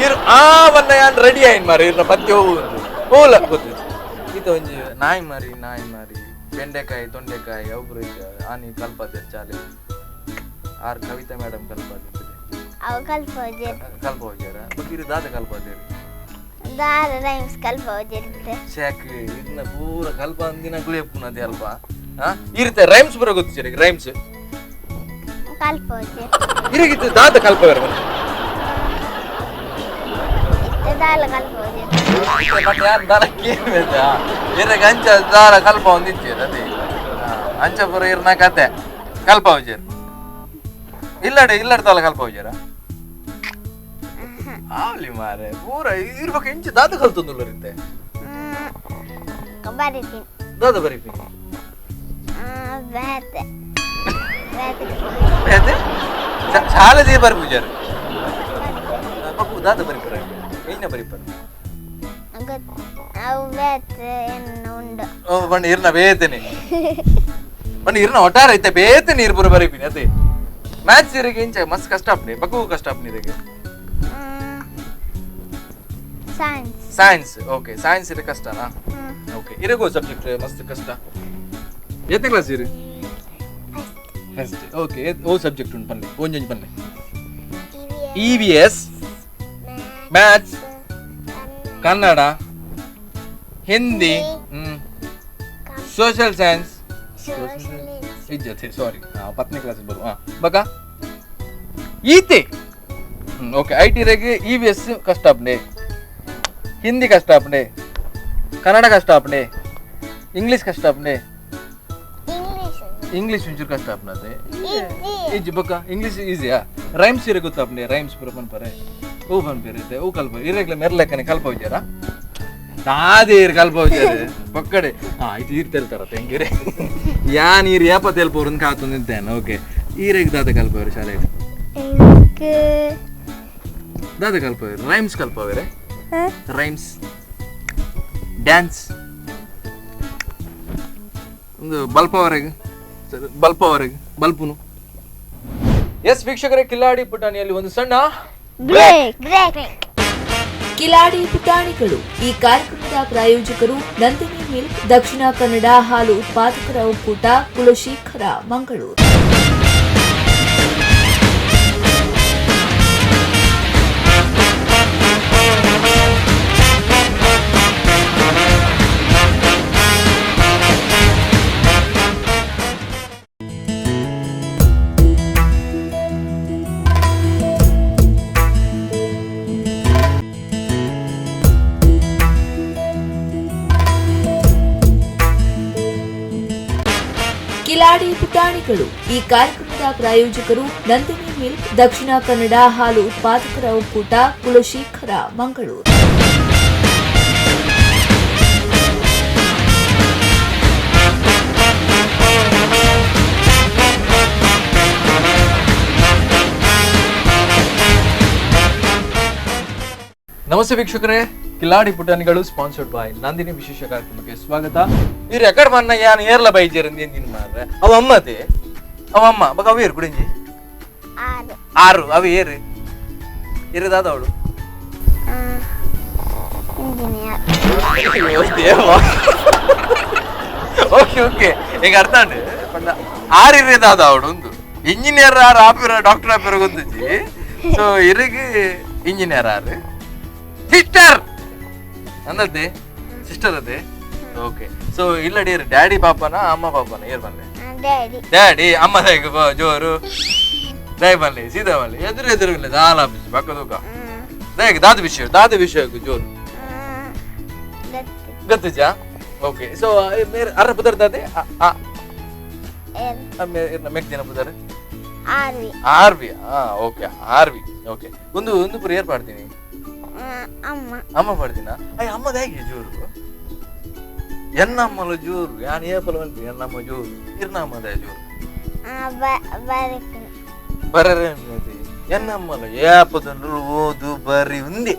Speaker 2: ಇರು ಆ ಬನ್ನ ಯಾನ್ ರೆಡಿ ಆಯ್ನ್ ಮಾರಿ ಇರ್ನ ಪದ್ಯ ಹೋಗುದು ಓಲ ಗೊತ್ತು ಈತ ಒಂಜಿ ನಾಯಿ ಮಾರಿ ನಾಯಿ ಮಾರಿ ಬೆಂಡೆಕಾಯಿ ತೊಂಡೆಕಾಯಿ ಒಬ್ರು ಆನಿ ಕಲ್ಪದೆ ಚಾಲೆ ಆರ್ ಕವಿತಾ ಮೇಡಮ್ ಕಲ್ಪದೆ ಕಲ್ಪ ಹೋಗ್ಯಾರ ಬಕೀರು ದಾದ ಕಲ್ಪ
Speaker 3: ದಾದ ರೈಮ್ಸ್ ಕಲ್ಪ ಹೋಗಿರುತ್ತೆ
Speaker 2: ಶಾಕ್ ಇದನ್ನ ಪೂರ ಕಲ್ಪ ಅಂದಿನ ಗುಳಿಯಪ್ಪನದೇ ಅಲ್ವಾ. ಈ ರೀತಿ ರೈಮ್ಸ್ ಬರೋ ಗೊತ್ತು ಸರ್ ರೈಮ್ಸ್
Speaker 3: ಕಲ್ಪ
Speaker 2: ಇರಗಿತ್ತು ದಾದ ಕಲ್ಪ
Speaker 3: ದಾಲ ಕಲ್ಪ
Speaker 2: ಇರಗ ಅಂಚ ದಾಲ ಕಲ್ಪ ಒಂದು ಇಚ್ಚೇರು ಅದೇ ಅಂಚ ಪೂರ ಇರ್ನ ಕತೆ ಕಲ್ಪ ಹೋಜೇರು ಇಲ್ಲಡೆ ಇಲ್ಲಡೆ ತಾಲ ಕಲ್ಪ ಹೋಜಾರ ಆವಲಿ ಮಾರೆ ಪೂರ ಇರ್ಬೇಕು ಇಂಚ ದಾದ ಕಲ್ತೊಂದುಲ್ಲರಿತ್ತೆ
Speaker 3: ಬರಿತೀನಿ
Speaker 2: ದಾದ ಬರಿತೀನಿ
Speaker 3: ಬೇತೆ
Speaker 2: ಬೇತೆ ಶಾಲೆ they ಬರ್ಪುಜಾರು ಬಕ್ಕು ದಾದ ಬರಿಪರ ಏನ ಬರಿಪರ
Speaker 3: ಅವು ಬೇತೆ ಎನ್ನ ಉಂಡು.
Speaker 2: ಓ ಬಣ್ಣ ಇರ್ನ ಬೇತನೆ ಬಣ್ಣ ಇರ್ನ ಒಟ್ಟಾರೆ ಐತೆ ಬೇತೆ ನೀರು ಪೂರ ಬರಿಪಿನಿ ಅದೇ. ಮ್ಯಾಥ್ಸ್ ಇರಿಗೆ ಇಂಚ ಮಸ್ತ್ ಕಷ್ಟ ಆಪ್ನೆ ಬಕ್ಕು ಕಷ್ಟ Apni ಇರಿಗೆ.
Speaker 3: Science.
Speaker 2: Science, okay, science ಇರ ಕಷ್ಟನಾ? ಓಕೆ, ಇರಗೋ ಸಬ್ಜೆಕ್ಟ್ ಮಸ್ತ್ ಕಷ್ಟ. ಎತ್ತನೇ ಕ್ಲಾಸ್ ಇರು? ಫಸ್ಟ್. ಓಕೆ, ಓ ಸಬ್ಜೆಕ್ಟ್ ಉಂಟು ಪನ್ಲೆ, ಒಂಜೊಂಜಿ ಪನ್ಲೆ. E V S, maths, Kannada, Hindi, social science ಇಜ್ಜತೆ, ಸಾರಿ, 10ನೇ ಕ್ಲಾಸ್ ಬರು. ಹಾಂ, ಬಕ ಈತೆ. ಓಕೆ, I T ರೆಗ್ ಇ ವಿ ಎಸ್ ಕಷ್ಟ ಆಪ್ನೆ, ಹಿಂದಿ ಕಷ್ಟ ಆಪ್ನೆ, ಕನ್ನಡ ಕಷ್ಟ ಆಪ್ನೆ, ಇಂಗ್ಲೀಷ್ ಕಷ್ಟ ಆಪ್ನೆ. ಇಂಗ್ಲೀಷ್ ಒಂಚೂರು ಕಷ್ಟ ಆಪ್ನತೆ ಇಜ್ಜಿ. ಬೊಕ್ಕ ಇಂಗ್ಲೀಷ್ ಈಸಿಯಾ? ರೈಮ್ಸ್ ಇರ ಗೊತ್ತಾಪ್ನೆ? ರೈಮ್ಸ್ ಪೂರ ಪನ್ಪರೆ, ಹೂ ಪನ್ಪೇರು ಇತ್ತೆ, ಹೂ ಕಲ್ಪ ಇರೆಗ್ಲ ಮೆರ್ಲೆಕ್ಕನೆ ಕಲ್ಪ ವಿಚಾರ ತಾದೇರು ಕಲ್ಪ ವಿಚಾರ ಪಕ್ಕಡೆ. ಹಾಂ, ಇದು ಈರ್ ತೆಲ್ತಾರ ತೆಂಗಿರೆ ಯಾ ನೀರು ಏಪ ತೆಲ್ಪೋರು ಅಂತ ಕಾತು ನಿಂತೇನೆ. ಓಕೆ, ಈರೆಗ್ ದಾದ ಕಲ್ಪವ್ರೆ ಶಾಲೆ? ದಾದ ಕಲ್ಪವ್ರೆ? ರೈಮ್ಸ್ ಕಲ್ಪವ್ರೆ? ರೈಮ್ಸ್, ಡ್ಯಾನ್ಸ್, ಒಂದು ಬಲ್ಪವರೆಗೆ ಬಲ್ಪವರೆಗೆ ಬಲ್ಪುನು. ಎಸ್ ವೀಕ್ಷಕರೇ, ಕಿಲ್ಲಾಡಿ ಪುಟಾಣಿಯಲ್ಲಿ ಒಂದು ಸಣ್ಣ
Speaker 3: ಬ್ರೇಕ್. ಬ್ರೇಕ್.
Speaker 1: ಕಿಲಾಡಿ ಪುಟಾಣಿಗಳು ಈ ಕಾರ್ಯಕ್ರಮದ ಪ್ರಾಯೋಜಕರು ನಂದಿನಿ ಮಿಲ್ಕ್, ದಕ್ಷಿಣ ಕನ್ನಡ ಹಾಲು ಉತ್ಪಾದಕರ ಒಕ್ಕೂಟ, ಕುಲಶೇಖರ, ಮಂಗಳೂರು. ಕಿಲಾಡಿ ಪುಟಾಣಿಗಳು ಈ ಕಾರ್ಯಕ್ರಮದ ಪ್ರಾಯೋಜಕರು ನಂದಿನಿ ಮಿಲ್ಕ್, ದಕ್ಷಿಣ ಕನ್ನಡ ಹಾಲು ಉತ್ಪಾದಕರ ಒಕ್ಕೂಟ, ಕುಲಶೇಖರ, ಮಂಗಳೂರು.
Speaker 2: ನಮಸ್ತೆ ವೀಕ್ಷಕರೇ, ಕಿಲಾಡಿ ಪುಟಾಣಿಗಳು ಸ್ಪಾನ್ಸರ್ಡ್ ಬೈ ನಂದಿನಿ ವಿಶೇಷ ಕಾರ್ಯಕ್ರಮಕ್ಕೆ ಸ್ವಾಗತ. ಈ ರೆಕಾರ್ಡ್ ಮನ್ನ ಯಾನ್ ಏರ್ಲ ಬೈಜೇರ್ ನಿನ್ ಮಾರ್ರೆ. ಅವ ಅಮ್ಮತೆ, ಅವ ಅಮ್ಮ ಬಗ ಅವ ಏರು ಕುಡಿಂಜಿ
Speaker 3: 6.
Speaker 2: 6 ಅವ ಏರು ಇರದಾದ ಅವಳು
Speaker 3: ಇಂಜಿನಿಯರ್.
Speaker 2: ಓಕೆ ಓಕೆ, ಈಗ ಅರ್ಥ ಉಂಟು. ಪಂಡ ಆರು ಇರದಾದ ಅವಳು ಒಂದು ಇಂಜಿನಿಯರ್ ಆರು ಆಪಿರ ಡಾಕ್ಟರ್ ಆಪಿರ ಗೊತ್ತುಜಿ. ಸೊ ಇರಿಗೆ ಇಂಜಿನಿಯರ್ ಆರು ಸಿಸ್ಟರ್ ಅಂದದ್ದೆ ಸಿಸ್ಟರ್ ಅದೇ. ಓಕೆ, ಸೊ ಇಲ್ಲಡಿ ಡ್ಯಾಡಿ ಪಾಪನ ಅಮ್ಮ ಪಾಪನ ಏರ್ ಬಂದೆ?
Speaker 3: ಡ್ಯಾಡಿ.
Speaker 2: ಡ್ಯಾಡಿ ಅಮ್ಮ ಹೇಗೆ ಜೋರು ದಯ ಬನ್ನಿ, ಸೀದಾ ಬನ್ನಿ, ಎದುರು ಎದುರು ಇಲ್ಲ ದಾಲ ಬಿಸಿ ಪಕ್ಕ ತೂಕ ದಯಗೆ ದಾದ ವಿಷಯ ದಾದ ವಿಷಯ ಜೋರು ಗೊತ್ತುಜಾ? ಓಕೆ, ಸೊ ಮೇರೆ ಅರ್ರ ಪುದರ್ ದಾದೆ ಮೆಕ್ ದಿನ ಪುದರ್?
Speaker 3: ಆರ್ವಿ.
Speaker 2: ಆರ್ವಿ, ಹಾ ಓಕೆ, ಆರ್ವಿ. ಓಕೆ, ಒಂದು ಒಂದು ಪುರ ಏರ್ ಪಾಡ್ತೀನಿ?
Speaker 3: ಅಮ್ಮ.
Speaker 2: ಅಮ್ಮ ಪಾಡ್ತೀನ? ಅಯ್ಯ, ಅಮ್ಮದ ಹೇಗೆ ಜೋರು? ಎನ್ನಮ್ಮಲ ಜೋರು ಯಾನ್ ಏಪಲ ಬಂತು ಎನ್ನಮ್ಮ ಜೋರು ಇರ್ನಮ್ಮದ ಜೋರು ಬರರೆ ಎನ್ನಮ್ಮಲ ಏಪದಂಡ್ರು ಓದು ಬರಿ ಉಂದೆ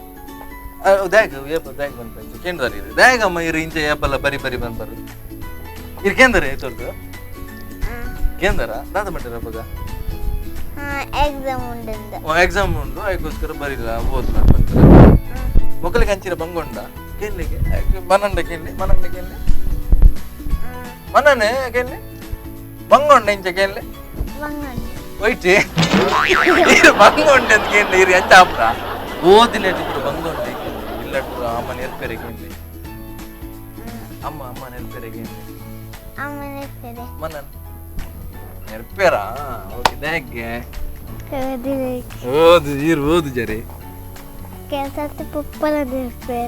Speaker 2: ದಾಗ್ ಏಪ ದಾಗ್ ಬಂತ ಕೇಂದ್ರ ಇರು ದಾಗ್ ಅಮ್ಮ ಇರು ಇಂಚ ಏಪಲ್ಲ ಬರಿ ಬರಿ ಬಂದ್ಬರು ಇರು ಕೇಂದ್ರ ತೋರ್ದು ಕೇಂದ್ರ ದಾದ ಮಟ್ಟ ಅಪ್ಪಗ
Speaker 3: ಎಕ್ಸಾಮ್ ಉಂಡು.
Speaker 2: ಎಕ್ಸಾಮ್ ಉಂಟು, ಅದಕ್ಕೋಸ್ಕರ ಬರಿಲ್ಲ ಓದ್ಲ ಬಂತಾರೆ. ಮೊಕ್ಕಲಿಗೆ ಅಂಚಿನ ಬಂಗೊಂಡ ಕೇಳಲಿಕ್ಕೆ ಮನಂಡ ಕೇಳಲಿ ಮನಂಡ ಕೇಳಲಿ ಮನನೆ ಕೇಳಲಿ ಬಂಗೊಂಡ ಇಂಚ ಕೇಳಲಿ ಒಯ್ಟಿ ಬಂಗೊಂಡೆ ಅಂತ ಕೇಳಲಿ ಇರಿ ಅಂಚ ಆಪ್ರ ಓದಿನ ಪೂರ ಬಂಗೊಂಡೆ ಇಲ್ಲ ಪೂರ ಅಮ್ಮ ನೆರ್ಪೆರೆ ಕೇಳಲಿ ಅಮ್ಮ ಅಮ್ಮ ನೆರ್ಪೆರೆ ಕೇಳಲಿ ಮನನ್ ನೆರ್ಪೆರಾ? ಓಕೆ, ದಾಗೆ ಓದು ಈರು ಓದು ಜರಿ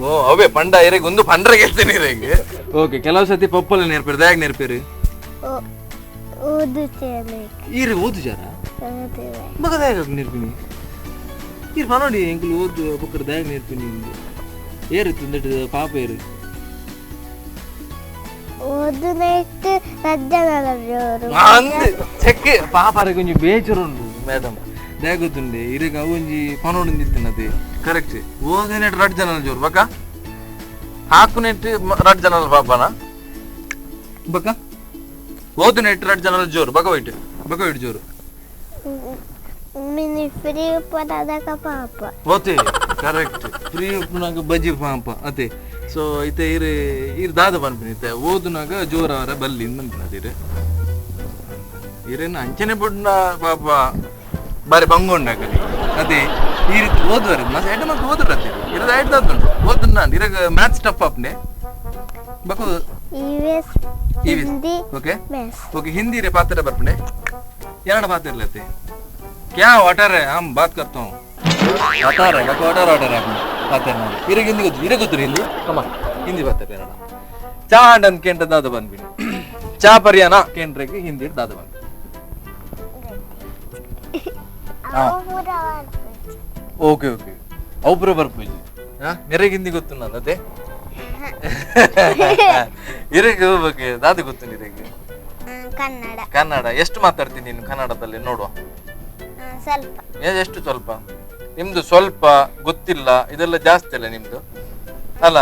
Speaker 2: ಓ ಅವೇ ಪಂಡ ಇರೆಗ್ ಒಂದು ಪಂಡ್ರ ಕೇಳ್ತೇನೆ ಇರೆಗ್. ಓಕೆ, ಕೆಲವು ಸತಿ ಪಪ್ಪಲ ನೆರ್ಪೇರು ದಾಗ್ ನೆರ್ಪೇರು ಈರು ಓದು ಜರ ಮಗ ದಾಗ್ ನೆರ್ಪಿನಿ ಈರು ಪನೋಡಿ ಎಂಕುಲು ಓದು ಬೊಕ್ಕಡ ದಾಗ್ ನೆರ್ಪಿನಿ ಇಂದು ಏರು ತುಂದಟ್ಟು ಪಾಪ ಏರು
Speaker 3: ಓದುನೈಟ್ ರಜ್ಜನಲ ಜೋರು.
Speaker 2: ಅಂದ್ ಚೆಕ್ ಪಾಪಾರ ಕೊಂಚ ಬೇಜಾರುಂಡು ಮೇಡಮ್ ದಾಗೊತ್ತುಂಡೆ ಇರಗ ಒಂಜಿ ಪನೋಡು ಕರೆಕ್ಟ್ ಓದಿನೆಟ್ ರಡ್ ಜನಲ ಜೋರು ಬಕ್ಕ ಹಾಕುನೆಟ್ ರಡ್ ಜನಲ ಪಾಪನ ಬಕ್ಕ ಓದುನೆಟ್ ರಡ್ ಜನಲ ಜೋರು ಬಕ ವೈಟ್ ಬಕ ವೈಟ್ ಜೋರು
Speaker 3: ಮಿನಿ ಫ್ರೀ ಉಪ್ಪದಾದಕ ಪಾಪ
Speaker 2: ಓತೆ ಕರೆಕ್ಟ್ ಫ್ರೀ ಉಪ್ಪುನಾಗ ಬಜ್ಜಿ ಪಾಪ ಅತೆ ಸೊ ಇತ್ತೆ ಇರು ಇರು ದಾದ ಪನ್ಪಿನ ಇತ್ತೆ ಓದುನಾಗ ಜೋರವರ ಬಲ್ಲಿ ಪನ್ಪಿನ ಇರು ಇರೇನು ಅಂಚನೆ ಬುಡ್ನ ಪಾಪ ಬಾರಿ ಬಂಗೊಂಡಾಗಲಿ ಅದೇ ಈ ರೀತಿ ಓದುವರೆ ಮಸ್ತ್ ಎಡ್ಡೆ ಮಲ್ತ್ ಓದುರ ಅತ್ತೆ ಇರದ ಐಡ್ದಾದುಂಟು ಓದುನ ಇರಗ ಮ್ಯಾಥ್ಸ್ ಟಫ್ ಆಪ್ನೆ ಬಕು
Speaker 3: EVS Hindi
Speaker 2: okay
Speaker 3: maths
Speaker 2: okay Hindi रे पात्र बर्पणे ಎರಡು बात लेते क्या वाटर है हम बात करता हूँ वाटर है वाटर वाटर है ಪಾತ್ರ ಇರಗ ಹಿಂದಿ ಗೊತ್ತು ಇರಗ ಗೊತ್ತು ಹಿಂದಿ ಕಮ ಹಿಂದಿ ಬಾತ ಬೇಡ ಚಾ ಅಂಡ್ ಕೇಂದ್ರ ದಾದ ಬಂದ್ಬಿಡಿ ಚಾ ಪರಿಯಾನ ಕೇಂದ್ರಕ್ಕೆ ಹಿಂದಿ ದಾದ ಬಂದ್ಬಿಡಿ. ಓಕೆ ಓಕೆ ಅವು ಪೂರ ಬರ್ಪುಜಿ ಮೆರೆಗೆ ಹಿಂದಿ ಗೊತ್ತು ನಾನು ಅದೇ ಇರಗ ಬಗ್ಗೆ ದಾದ ಗೊತ್ತು ಇರಗೆ.
Speaker 3: ಕನ್ನಡ.
Speaker 2: ಕನ್ನಡ ಎಷ್ಟು ಮಾತಾಡ್ತೀನಿ ನೀನು ಕನ್ನಡದಲ್ಲಿ ನೋಡುವ?
Speaker 3: ಸ್ವಲ್ಪ.
Speaker 2: ಎಷ್ಟು ಸ್ವಲ್ಪ? ನಿಮ್ದು ಸ್ವಲ್ಪ ಗೊತ್ತಿಲ್ಲ ಇದೆಲ್ಲ ಜಾಸ್ತಿ ಅಲ್ಲ ನಿಮ್ದು ಅಲ್ಲ?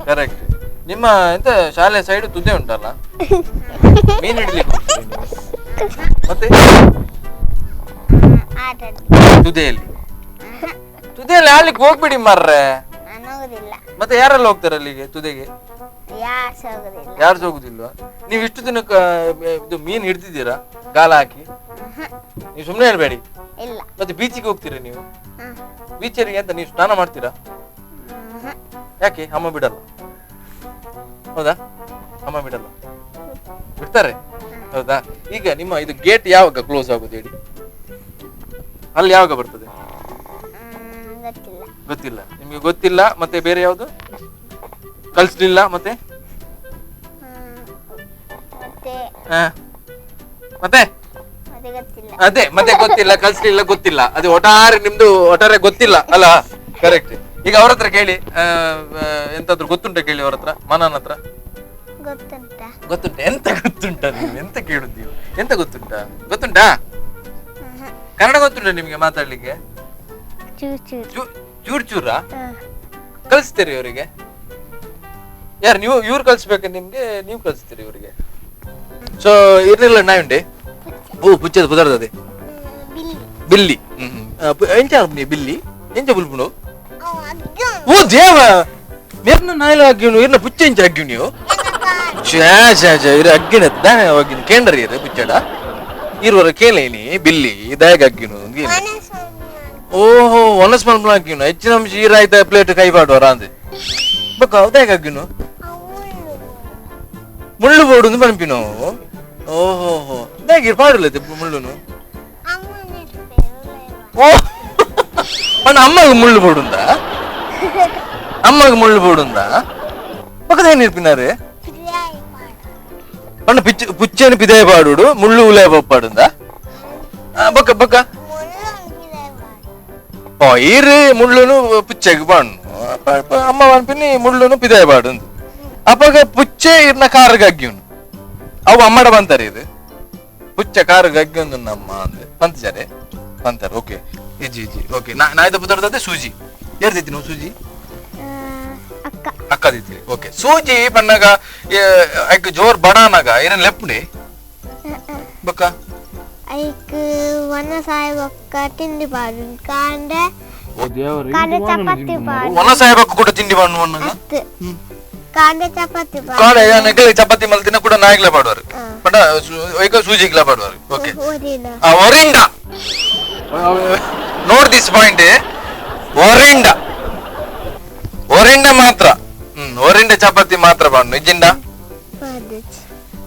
Speaker 2: ಕರೆಕ್ಟ್. ನಿಮ್ಮ ಎಂತ ಶಾಲೆ ಸೈಡ್ ತುದೆ ಉಂಟಲ್ಲ, ಮೀನು ಹಿಡ್ಲಿಕ್ಕೆ ಹೋಗ್ತೀರಿ ನೀವು? ಮತ್ತೆ ತುದೆಯಲ್ಲಿ ತುದೆಯಲ್ಲಿ ಆಡ್ಲಿಕ್ಕೆ ಹೋಗ್ಬಿಡಿ ಮಾರ್ರೆ. ಮತ್ತೆ ಯಾರೆಲ್ಲ ಹೋಗ್ತಾರೆ ಅಲ್ಲಿಗೆ ತುದೆಗೆ? ಯಾರು ಹೋಗುದಿಲ್ವಾ? ನೀವು ಇಷ್ಟು ದಿನಕ್ಕೆ ಇದು ಮೀನು ಹಿಡ್ದಿದ್ದೀರಾ ಗಾಲ ಹಾಕಿ? ನೀವು ಸುಮ್ಮನೆ ಹೇಳ್ಬೇಡಿ. ಮತ್ತೆ ಬೀಚಿಗೆ ಹೋಗ್ತೀರಾ ನೀವು? ಬೀಚರಿಗೆ ಅಂತ ನೀವು ಸ್ನಾನ ಮಾಡ್ತೀರಾ? ಯಾಕೆ? ಅಮ್ಮ ಬಿಡಲ್ಲ. ಹೌದಾ? ಅಮ್ಮ ಬಿಡಲ್ಲ? ಬಿಡ್ತಾರೆ. ಹೌದಾ? ಈಗ ನಿಮ್ಮ ಇದು ಗೇಟ್ ಯಾವಾಗ ಕ್ಲೋಸ್ ಆಗುದು ಹೇಳಿ? ಅಲ್ಲಿ ಯಾವಾಗ ಬರ್ತದೆ? ಗೊತ್ತಿಲ್ಲ ನಿಮ್ಗೆ? ಗೊತ್ತಿಲ್ಲ. ಮತ್ತೆ ಬೇರೆ ಯಾವುದು ಕಳ್ಸ್ಲಿಲ್ಲ? ಮತ್ತೆ ಮತ್ತೆ ಅದೇ ಮತ್ತೆ ಗೊತ್ತಿಲ್ಲ, ಕಳ್ಸ್ಲಿಲ್ಲ, ಗೊತ್ತಿಲ್ಲ. ಅದೇ ಒಟ್ಟಾರೆ ನಿಮ್ದು ಒಟ್ಟಾರೆ ಗೊತ್ತಿಲ್ಲ ಅಲ್ಲ? ಕರೆಕ್ಟ್. ಈಗ ಅವ್ರ ಹತ್ರ ಕೇಳಿ, ಎಂತಾದ್ರು ಗೊತ್ತುಂಟ ಕೇಳಿ ಅವ್ರ ಹತ್ರ, ಮನನ ಹತ್ರ. ಗೊತ್ತುಂಟ? ಎಂತ ಗೊತ್ತುಂಟ ನೀವು? ಎಂತ ಕೇಳುದು ನೀವು? ಎಂತ ಗೊತ್ತುಂಟ? ಗೊತ್ತುಂಟಾ? ಕನ್ನಡ ಗೊತ್ತುಂಟ ನಿಮ್ಗೆ ಮಾತಾಡ್ಲಿಕ್ಕೆ? ಚೂರ್ ಚೂರಾ ಕಲಿಸ್ತೀರಿ ಇವರಿಗೆ? ಯಾರು ನೀವು? ಇವ್ರು ಕಲಿಸ್ಬೇಕು ನಿಮ್ಗೆ, ನೀವು ಕಲಿಸ್ತೀರಿ ಇವರಿಗೆ? ಸೊ ಇರ್ಲಿಲ್ಲ ನಾಯುಂಡೆ ಓ ಪುಚ್ಚದ ಪುದರ್ದದೆ ಬಿಲ್ಲಿ ಎಂಚ ಬಿಲ್ಲಿ ಎಂಚ ಬುಲ್ಪುಂಡು ಓ ದೇವ ಮೇರ್ನ ನಾಯಿಲ ಅಗ್ಗಿನು ಇರ್ನ ಪುಚ್ಚ ಎಂಚ ಅಗ್ಗಿ ನೀವು? ಛೇ ಛೇ ಛೇ ಇರ ಅಗ್ಗಿನ ದಾನೆ ಅಗ್ಗಿನ ಕೇಂದ್ರ ಇರ ಪುಚ್ಚಡ ಇರುವರ ಕೇಳೇನಿ ಬಿಲ್ಲಿ ದಾಯಗ ಅಗ್ಗಿನು. ಓಹೋ ಒನಸ್ ಮಲ್ಪನ ಅಗ್ಗಿನು ಹೆಚ್ಚಿನ ಅಂಶ ಈರಾಯ್ತ ಪ್ಲೇಟ್ ಕೈ ಪಾಡುವರ ಅಂದೆ ಬಕ್ಕ ದಾಯಗ ಅಗ್ಗಿನು ಮುಳ್ಳು ಬೋಡು ಪನ್ಪಿನು. ಓಹೋ ಹೋ ದಾಯಗ ಪಾಡಲ್ಲ ಮುಳ್ಳುನು? ಓ ಪಂಡ ಅಮ್ಮಗ ಮುಳ್ಳು ಬೋಡುಂದ? ಅಮ್ಮಗ ಮುಳ್ಳು ಬೋಡುಂದ? ಪಕ್ಕದ ಏನ್ ಇರ್ಪಿನಾರೆ ಪಂಡ ಪಿಚ್ಚ ಪುಚ್ಚನ ಪಿದಾಯ ಪಾಡುಡು ಮುಳ್ಳು ಉಲಯ ಪಾಡುಂದ? ಬಕ್ಕ ಬಕ್ಕ ಓ ಈರು ಮುಳ್ಳುನು ಪುಚ್ಚೆಗ್ ಪಾಡು ಅಮ್ಮ ಪನ್ಪಿನಿ ಮುಳ್ಳುನು ಪಿದಾಯ ಪಾಡುಂದು. ಅಪ್ಪಗ ಪುಚ್ಚೆ ಇರ್ನ ಕಾರುಗೆ ಅಗ್ಗಿಯುನು ಅವು ಅಮ್ಮಡ ಬಂತಾರೆ ಇದು ಪುಚ್ಚ ಕಾರುಗೆ ಅಗ್ಗಿಯೊಂದು ನಮ್ಮ ಅಂದ್ರೆ ಪಂತಜಾರೆ ಪಂತಾರೆ. ಓಕೆ ಇಜ್ಜಿ ಇಜ್ಜಿ ಓಕೆ. ನಾಯ್ದ ಪುದರ್ದದೆ ಸೂಜಿ ಯಾರ್ದಿತ್ತಿ ನೀವು? ಸೂಜಿ ಅಕ್ಕ ದಿತ್ತಿ. ಓಕೆ ಸೂಜಿ ಪಣ್ಣಗ ಐಕ್ ಜೋರ್ ಬಡಾನಾಗ ಏನೇನ್ ಲೆಪ್ಪುಂಡೆ ಬಕ್ಕ
Speaker 3: ಐಕ್ ವನ ಸಾಯಬಕ್ಕ ತಿಂಡಿ ಪಾಡು ಕಾಂಡೆ ಕಾಂಡೆ ಚಪಾತಿ ಪಾಡು
Speaker 2: ವನ ಸಾಯಬಕ್ಕ ಕೂಡ ತಿಂಡಿ ಪಾಡು ವನ್ನಗ
Speaker 3: ಕಾಂಡೆ ಚಪಾತಿ ಪಾಡು
Speaker 2: ಕಾಂಡೆ ನೆಗಲಿ ಚಪಾತಿ ಮಲ್ತಿನ ಕೂಡ ನಾಯಿಗ್ಲ ಪಾಡುವರು ಪಂಡ ಐಕ ಸೂಜಿಗ್ಲ ಪಾಡುವರು. ಓಕೆ ಆ ಒರಿಂಡ note this point ಒರಿಂಡ ಒರಿಂಡ ಮಾತ್ರ ಒರಿಂಡ ಚಪಾತಿ ಮಾತ್ರ ಪಾಡು ಇಜಿಂಡ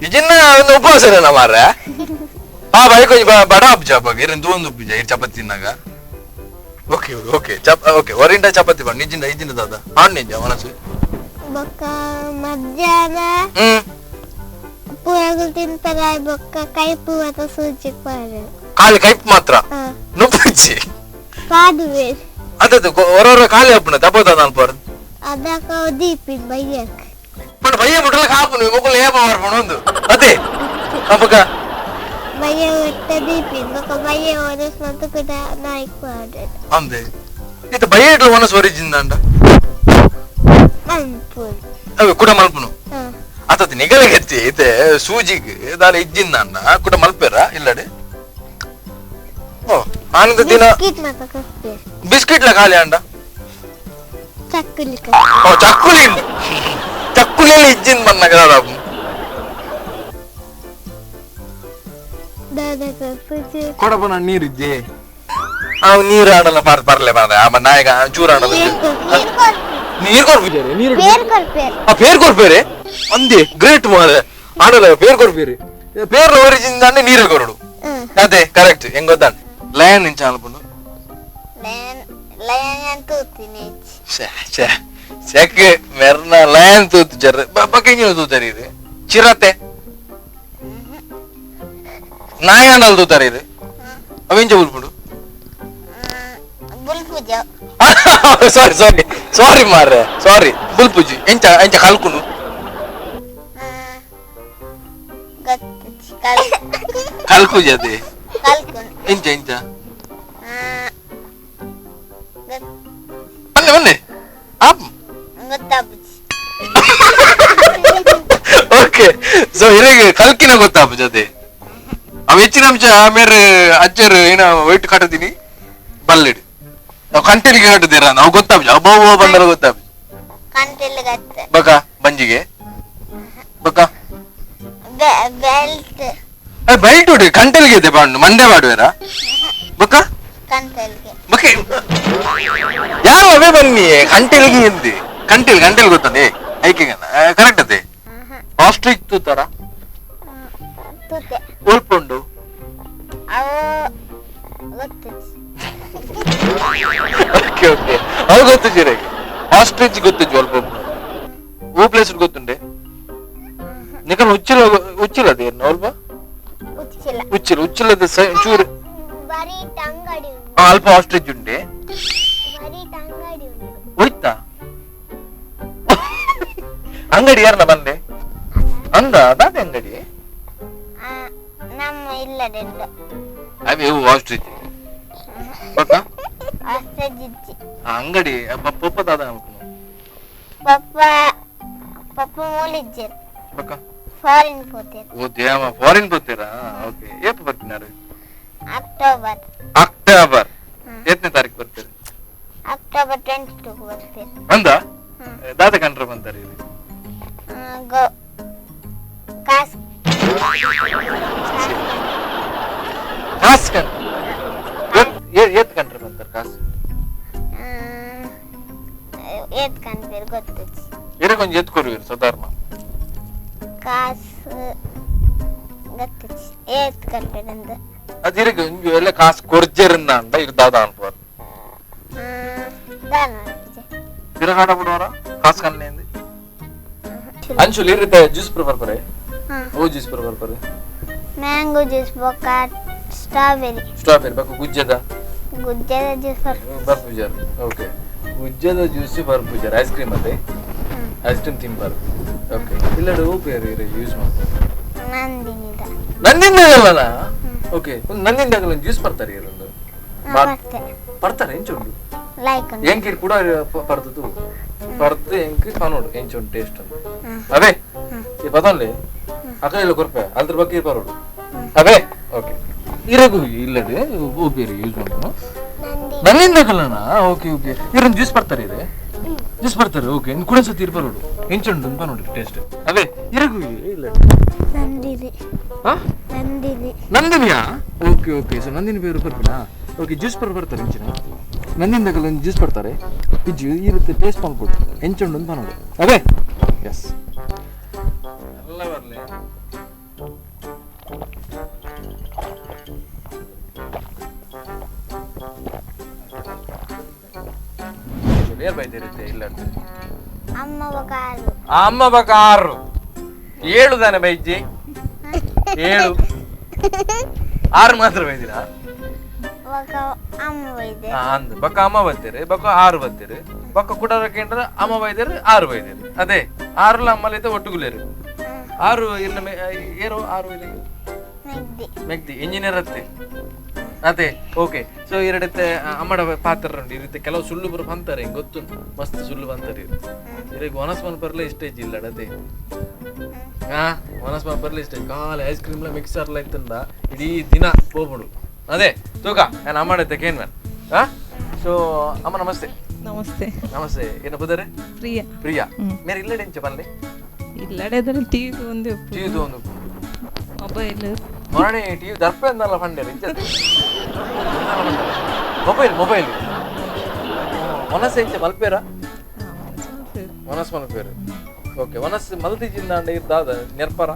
Speaker 2: ಇಜಿನ್ನ ಒಂದು ಉಪವಾಸ ಮಾರ್ರೆ ಆ ಬೈ ಕೊಂಚ ಬಡ ಅಬ್ಜ ಬಗ್ಗೆ ಇರಂದು ಒಂದು ಉಪ್ಪಿಜ ಇರ್ chapati ತಿನ್ನಾಗ. Okay okay okay ಒರಿಂಡ chapati ಪಾಡು ನಿಜಿಂದ ಇಜಿಂದ ದಾದ ಪಾಡು ನಿಜ ಮನಸ್ಸು
Speaker 3: ಬೊಕ್ಕ ಮಧ್ಯಾಹ್ನ ಪೂರಗುಲು ತಿನ್ಪೆರೆ ಬೊಕ್ಕ ಕೈಪು ಮಾತ್ರ ಸೂಜಿ ಪಾಡು
Speaker 2: ಖಾಲಿ ಕೈಪು ಮಾತ್ರ ನುಪ್ಪುಜ್ಜಿ
Speaker 3: ಪಾಡುವೆ
Speaker 2: ಅದದು ಹೊರ ಖಾಲಿ ಅಪ್ಪನ ದಬೋದ ನಾನು ಪಾಡು
Speaker 3: ಅದಕ್ಕ ದೀಪಿನ ಬೈಯಕ್
Speaker 2: ಪಣ ಅಣ್ಣ ಬಯ್ಯ ಮುಟ್ಟಲ ಕಾಪುನು ಮೊಕುಲು ಏಪ ಬರ್ಪುನು ಒಂದು ಅದೇ ಅಪ್ಪಕ
Speaker 3: ಬಯ್ಯ ಒಟ್ಟ ದೀಪಿ ಬೊಕ ಬಯ್ಯ ಒನಸ್ ಮತ್ತು ಕೂಡ ನಾಯ್ಕ್ ಪಾಡೋಡು
Speaker 2: ಅಂದೆ ಇತ್ತ ಬಯ್ಯ ಇಟ್ಲ ಒನಸ್ ಒರಿಜಿನ್ ದಾಂಡ
Speaker 3: ಮನ್ಪುನು
Speaker 2: ಅವೆ ಕುಡ ಮಲ್ಪುನು ಅತತ್ ನಿಗಲಗೆತ್ತಿ ಇತ್ತೆ ಸೂಜಿಗ್ ದಾಲ ಇಜ್ಜಿಂದ ಕುಡ ಮಲ್ಪೆರ ಇಲ್ಲಡೆ ಓ ಆನಂದ ದಿನ
Speaker 3: ಬಿಸ್ಕಿಟ್ ಮಾತ ಕೊರ್ಪೆರ್
Speaker 2: ಬಿಸ್ಕಿಟ್ ಲ ಖಾಲಿ ಅಂಡ
Speaker 3: ಚಕ್ಕುಲಿ
Speaker 2: ಓ ಚಕ್ಕುಲಿ ಚಕ್ಕುಲಿಯಲ್ಲಿ ಇಜ್ಜಿಂದ ಮನ್ನಗ ದಾದ
Speaker 3: ದಾದ ಕೊರ್ಪುಜಿ
Speaker 2: ಕೊಡಪನ ನೀರು ಇಜ್ಜೆ ಅವ್ ನೀರು ಆಡಲ್ಲ ಪಾರ್ ಪರ್ಲೆ ಬಾರ ಆಮ ನಾಯಕ ಚೂರು ಆಡಲ್ಲ ನೀರು ಕೊರ್ಪುಜಾರೆ ನೀರು
Speaker 3: ಪೇರ್ ಕೊರ್ಪೆರ್
Speaker 2: ಆ ಪೇರ್ ಕೊರ್ಪೇರೆ ಅಂದೆ ಗ್ರೇಟ್ ಮಾರೆ ಆಡಲ್ಲ ಪೇರ್ ಕೊರ್ಪೇರಿ ಪೇರ್ ಒರಿಜಿನ್ ದಾಂಡೆ ನೀರು ಕೊರಡು ಅದೇ ಕರೆಕ್ಟ್ ಹೆಂಗ್ ಗೊತ್ತಾಂಡ್ ಲಯನ್ ಇಂಚ ಅನ್ಪುಂಡು
Speaker 3: ಲಯನ್ ಲಯನ್ ತೂತಿನಿ
Speaker 2: ಛೆ ಛೆ ಸೆಕ್ ಮೆರ್ನ ಲಯನ್ ತೂತು ಜರ್ರೆ ಬಕ್ಕ ತೂತಾರೆ ಇದು ಚಿರತೆ ನಾಯಾಂಡಲ್ ತೂತಾರೆ ಇದು ಅವೆಂಚ ಉಲ್ಪುಂಡು
Speaker 3: ಬುಲ್ಪುಜ
Speaker 2: ಸಾರಿ ಸಾರಿ ಸಾರಿ ಮಾರ್ರೆ ಸಾರಿ ಬುಲ್ಪುಜಿ ಎಂಚ ಎಂಚ ಕಲ್ಕುನು
Speaker 3: ಗೊತ್ತು
Speaker 2: ಕಲ್ಕುಜಿ ಅದೇ
Speaker 3: ಕಲ್ಕುನ್
Speaker 2: ಎಂಚ ಎಂಚ ಬನ್ನಿ ಬನ್ನಿ ಆಪ್
Speaker 3: ಗೊತ್ತಾಪುಜಿ
Speaker 2: ಓಕೆ ಸೊ ಇಲ್ಲಿಗೆ ಕಲ್ಕಿನ ಗೊತ್ತಾಪುಜಿ ಅದೇ ಅವ ಹೆಚ್ಚಿನ ಅಂಶ ಆಮೇಲೆ ಅಜ್ಜರು ಏನೋ ವೈಟ್ ಕಟ್ಟದೀನಿ ಬಲ್ಲಿಡು ನಾವು ಕಂಟೆಲಿಗೆ ಕಟ್ಟದಿರ ನಾವು ಗೊತ್ತಾಪುಜಿ ಅಬ್ಬೋ ಬಂದ್ರೆ ಗೊತ್ತಾಪುಜಿ
Speaker 3: ಕಂಟೆಲ್ ಗತ್ತ
Speaker 2: ಬಕ ಬಂಜಿಗೆ ಬಕ
Speaker 3: ಬೆಲ್ಟ್
Speaker 2: ಬೆಲ್ಟ್ ಉಡು ಕಂಟೆಲ್ಗೆ ಇದೆ ಬಾಂಡು ಮಂಡೆ ಮಾಡುವೆರಾ ಬಕ
Speaker 3: ಕಂಟೆಲ್ಗೆ
Speaker 2: ಬಕ ಯಾರು ಅವೇ ಬನ್ನಿ ಕಂಟೆಲ್ಗೆ ಎಂದಿ ಕಂಟೆಲ್ ಕಂಟೆಲ್ ಗೊತ್ತಾನೆ ಐಕೆ ಕರೆಕ್ಟ್ ಅದೇ ಆಸ್ಟ್ರಿಚ್ ತೂತಾರ
Speaker 3: ತೂತೆ
Speaker 2: ಉಲ್ಪುಂಡು
Speaker 3: ಅವು ಗೊತ್ತು
Speaker 2: ಓಕೆ ಓಕೆ ಅವು ಗೊತ್ತು ಜಿರೆಗೆ ಆಸ್ಟ್ರಿಚ್ ಗೊತ್ತು ಅಲ್ಪ ಓ ಪ್ಲೇಸ್ ಗೊತ್ತುಂಡೆ ನಿಕಲ್ ಉಚ್ಚಿಲ ಉಚ್ಚಿಲ ಅದೇ ಅಲ್ಪ
Speaker 3: ಉಚ್ಚಿಲ
Speaker 2: ಉಚ್ಚಿಲ ಉಚ್ಚಿಲದ ಚೂರು
Speaker 3: ಬರೀ ತಂಗಡಿ ಉಂಟು
Speaker 2: ಅಲ್ಪ ಆಸ್ಟ್ರಿಚ್ ಉಂಡೆ
Speaker 3: ಬರೀ ತಂಗಡಿ ಉಂಟು
Speaker 2: ಹೋಯ್ತಾ ಅಂಗಡಿ ಯಾರನ್ನ ಬಂದೆ ಅಂದ ಅದಾದೆ ಅಂಗಡಿ
Speaker 3: ನಮ್ಮ ಇಲ್ಲದೆಂದು
Speaker 2: ಅವೇ ಆಸ್ಟ್ರಿಚ್ ಗೊತ್ತಾ
Speaker 3: ಆಸ್ಟ್ರಿಚ್
Speaker 2: ಅಂಗಡಿ ಪಪ್ಪ ದಾದ
Speaker 3: ಪಪ್ಪ ಪಪ್ಪ ಮೂಲಿಜ್ಜರು
Speaker 2: ಪಕ್ಕ
Speaker 3: ಫಾರಿನ್ ಪೋತೇರು
Speaker 2: ಓ ದೇವ ಫಾರಿನ್ ಬರ್ತೀರಾ ಓಕೆ ಏಪ ಬರ್ತೀನಾರು
Speaker 3: ಅಕ್ಟೋಬರ್
Speaker 2: ಅಕ್ಟೋಬರ್ ಎತ್ತನೇ ತಾರೀಕು ಬರ್ತೀರಿ
Speaker 3: ಅಕ್ಟೋಬರ್ 22 ಬರ್ತೀರಿ
Speaker 2: ಅಂದ ದಾದ ಕಂಡ್ರೆ ಬಂತಾರೆ ಇದು
Speaker 3: ಗೋ ಕಾಸ್
Speaker 2: ಕಾಸು ಕಂಡ್ರೆ ಏತ್ ಕಂಡ್ರೆ ಬಂತಾರೆ ಕಾಸು
Speaker 3: ಏತ್ ಕಾಣ್ತೀರಿ ಗೊತ್ತು
Speaker 2: ಇರ ಕೊಂಚ ಎತ್ ಕೊರುವಿರು ಸಾಧಾರಣ
Speaker 3: ಕಾಸು ಗೊತ್ತು ಏತ್ ಕಂಡ್ರೆ
Speaker 2: ಅದು ಇರಗೆ ಒಂಜಿ ಎಲ್ಲ ಕಾಸು ಕೊರ್ಜರಿಂದ ಅಂಡ ಇರ್ ದಾದ ಅನ್ಪುವರು
Speaker 3: ದಾನ
Speaker 2: ತಿರುಗಾಟ ಬಿಡುವರ ಕಾಸು ಕಣ್ಣೆ ಅಂಶುಲ್ ಇರುತ್ತೆ ಜ್ಯೂಸ್ ಪ್ರಿಫರ್ ಪರೆ ಓ ಜ್ಯೂಸ್ ಪ್ರಿಫರ್ ಪರೆ
Speaker 3: ಮ್ಯಾಂಗೋ ಜ್ಯೂಸ್ ಬೊಕ್ಕ ಸ್ಟ್ರಾಬೆರಿ
Speaker 2: ಸ್ಟ್ರಾಬೆರಿ ಬೊಕ್ಕ ಗುಜ್ಜದ
Speaker 3: ಗುಜ್ಜದ ಜ್ಯೂಸ್
Speaker 2: ಬರ್ಪುಜಾರ್ ಓಕೆ ಗುಜ್ಜದ ಜ್ಯೂಸ್ ಬರ್ಪುಜಾರ್ ಐಸ್ ಕ್ರೀಮ್ ಅದೇ ಐಸ್ ಕ್ರೀಮ್ ತಿಂಬಾರ್ ಓಕೆ ಇಲ್ಲಡೆ ಓಪೇರ್ ಇರೆ ಯೂಸ್ ಮಾಡ್ತಾರೆ
Speaker 3: ನಂದಿನಿದ
Speaker 2: ನಂದಿಂದ ಅಲ್ಲನಾ ಓಕೆ ಒಂದು ನಂದಿಂದ ಆಗಲ್ಲ ಜ್ಯೂಸ್ ಬರ್ತಾರೆ ಇದೊಂದು ಬರ್ತಾರೆ ಎಂಚುಂಡು
Speaker 3: ಲೈಕ್
Speaker 2: ಎಂಕ್ ಕೂಡ ಪರ್ತದು ಪರ್ದು ಎಂಕ್ ಪನೋಡು ಎಂಚುಂಡು ಟೇಸ್ಟ್ ಅಂತ ಅವೇ ಈ ಪದನ್ಲೆ ಅಕ್ಕ ಇಲ್ಲ ಕೊರ್ಪೆ ಅದ್ರ ಬಗ್ಗೆ ಬರೋಡು ಅವೇ ಓಕೆ ಇರಗು ಇಲ್ಲಡೆ ಓಪೇರಿ ಯೂಸ್ ಮಾಡ್ಕೊಂಡು ನನ್ನಿಂದ ಕಲ್ಲಣ ಓಕೆ ಓಕೆ ಇರೊಂದು ಜ್ಯೂಸ್ ಬರ್ತಾರೆ ಇದೆ ಜ್ಯೂಸ್ ಬರ್ತಾರೆ ಓಕೆ ಕೂಡ ಸತಿ ಇರ್ಬರೋಡು ಎಂಚುಂಡು ಅಂತ ನೋಡಿ ಟೇಸ್ಟ್ ಅವೇ ಇರಗು ಇಲ್ಲ
Speaker 3: Nandini Nandini
Speaker 2: ನಂದಿನಿಯಾ okay okay so Nandini ಬೇರು ಬರ್ಪಿನಾ ಓಕೆ ಜ್ಯೂಸ್ ಬರ್ ಬರ್ತಾರೆ ಎಂಚಿನ ನಂದಿನ ಒಂದು ಜ್ಯೂಸ್ ಬರ್ತಾರೆ ಇಜ್ಜು ಈ ರೀತಿ ಟೇಸ್ಟ್ ಮಾಡ್ಬೋದು ಎಂಚುಂಡು ಅಂತ ನೋಡು ಅದೇ ಎಸ್ ಎಲ್ಲ ಬರಲಿ ಬೇರೆ ಬೈದಿರುತ್ತೆ ಇಲ್ಲ
Speaker 3: ಅಮ್ಮ ಬಕಾರು
Speaker 2: ಅಮ್ಮ ಬಕಾರು ಏಳು ತಾನೆ ಬೈಜಿ ಏಳು ಆರು ಮಾತ್ರ ಬೈದಿರಾ
Speaker 3: ಅಮ್ಮ ಬೈದೆ
Speaker 2: ಅಂದ್ ಬೊಕ್ಕ ಅಮ್ಮ ಬತ್ತೀರಿ ಬೊಕ್ಕ ಆರು ಬತ್ತೀರಿ ಬೊಕ್ಕ ಕುಡರ ಕೇಂದ್ರ ಅಮ್ಮ ಬೈದೇರು ಆರು ಬೈದೇರು ಅದೇ ಆರುಲ ಅಮ್ಮಲೈತೆ ಒಟ್ಟುಗುಲೇರು ಆರು ಇರ್ನ ಏರು ಆರು ಇಲ್ಲ ಮೆಗ್ದಿ ಇಂಜಿನಿಯರ್ ಅತ್ತೆ ಅದೇ ಓಕೆ ಸೊ ಎರಡತ್ತೆ ಅಮ್ಮಡ ಪಾತ್ರ ಉಂಟು ಈ ರೀತಿ ಕೆಲವು ಸುಳ್ಳು ಬರು ಬಂತಾರೆ ಗೊತ್ತುಂಟು ಮಸ್ತ್ ಸುಳ್ಳು ಬಂತಾರೆ ಇರಗೆ ಒನಸ್ ಮನ್ ಬರ್ಲೆ ಇಷ್ಟ ಇಲ್ಲ ಅದೇ ಹಾ ಒನಸ್ ಮನ್ ಬರ್ಲೆ ಇಷ್ಟ ಕಾಲ ಐಸ್ ಕ್ರೀಮ್ಲ ಮಿಕ್ಸರ್ಲ ಇತ್ತಂದ ಇಡೀ ದಿನ ಹೋಗ್ಬಿಡು ಅದೇ ತೂಕ ನಾನು ಅಮ್ಮಡತ್ತೆ ಕೇನ್ ಮ್ಯಾನ್ ಹಾ ಸೊ ಅಮ್ಮ ನಮಸ್ತೆ.
Speaker 4: ನಮಸ್ತೆ.
Speaker 2: ನಮಸ್ತೆ, ಏನು ಬುದರೆ?
Speaker 4: ಪ್ರಿಯಾ.
Speaker 2: ಪ್ರಿಯಾ ಮೇರೆ ಇಲ್ಲಡೆ ಎಂಚ ಬನ್ನಿ
Speaker 4: ಇಲ್ಲಡೆ ಅದರಲ್ಲಿ ಟಿವಿ ಒಂದು
Speaker 2: ಟಿವಿ ಒಂದು
Speaker 4: ಮೊಬೈಲ್
Speaker 2: ಮೊರಣಿ ಟಿವಿ ದರ್ಪೆ ಅಂದಲ್ಲ ಫಂಡೇರಿ ಇಂಚ ಮೊಬೈಲ್ ಮೊಬೈಲ್ ಮನಸ್ಸು ಎಂಚ ಮಲ್ಪೇರ ಮನಸ್ಸು ಮಲ್ಪೇರು ಓಕೆ ಮನಸ್ಸು ಮಲ್ತಿಜಿಂದಾಂಡ ಇದ್ದಾದ ನೆರ್ಪರ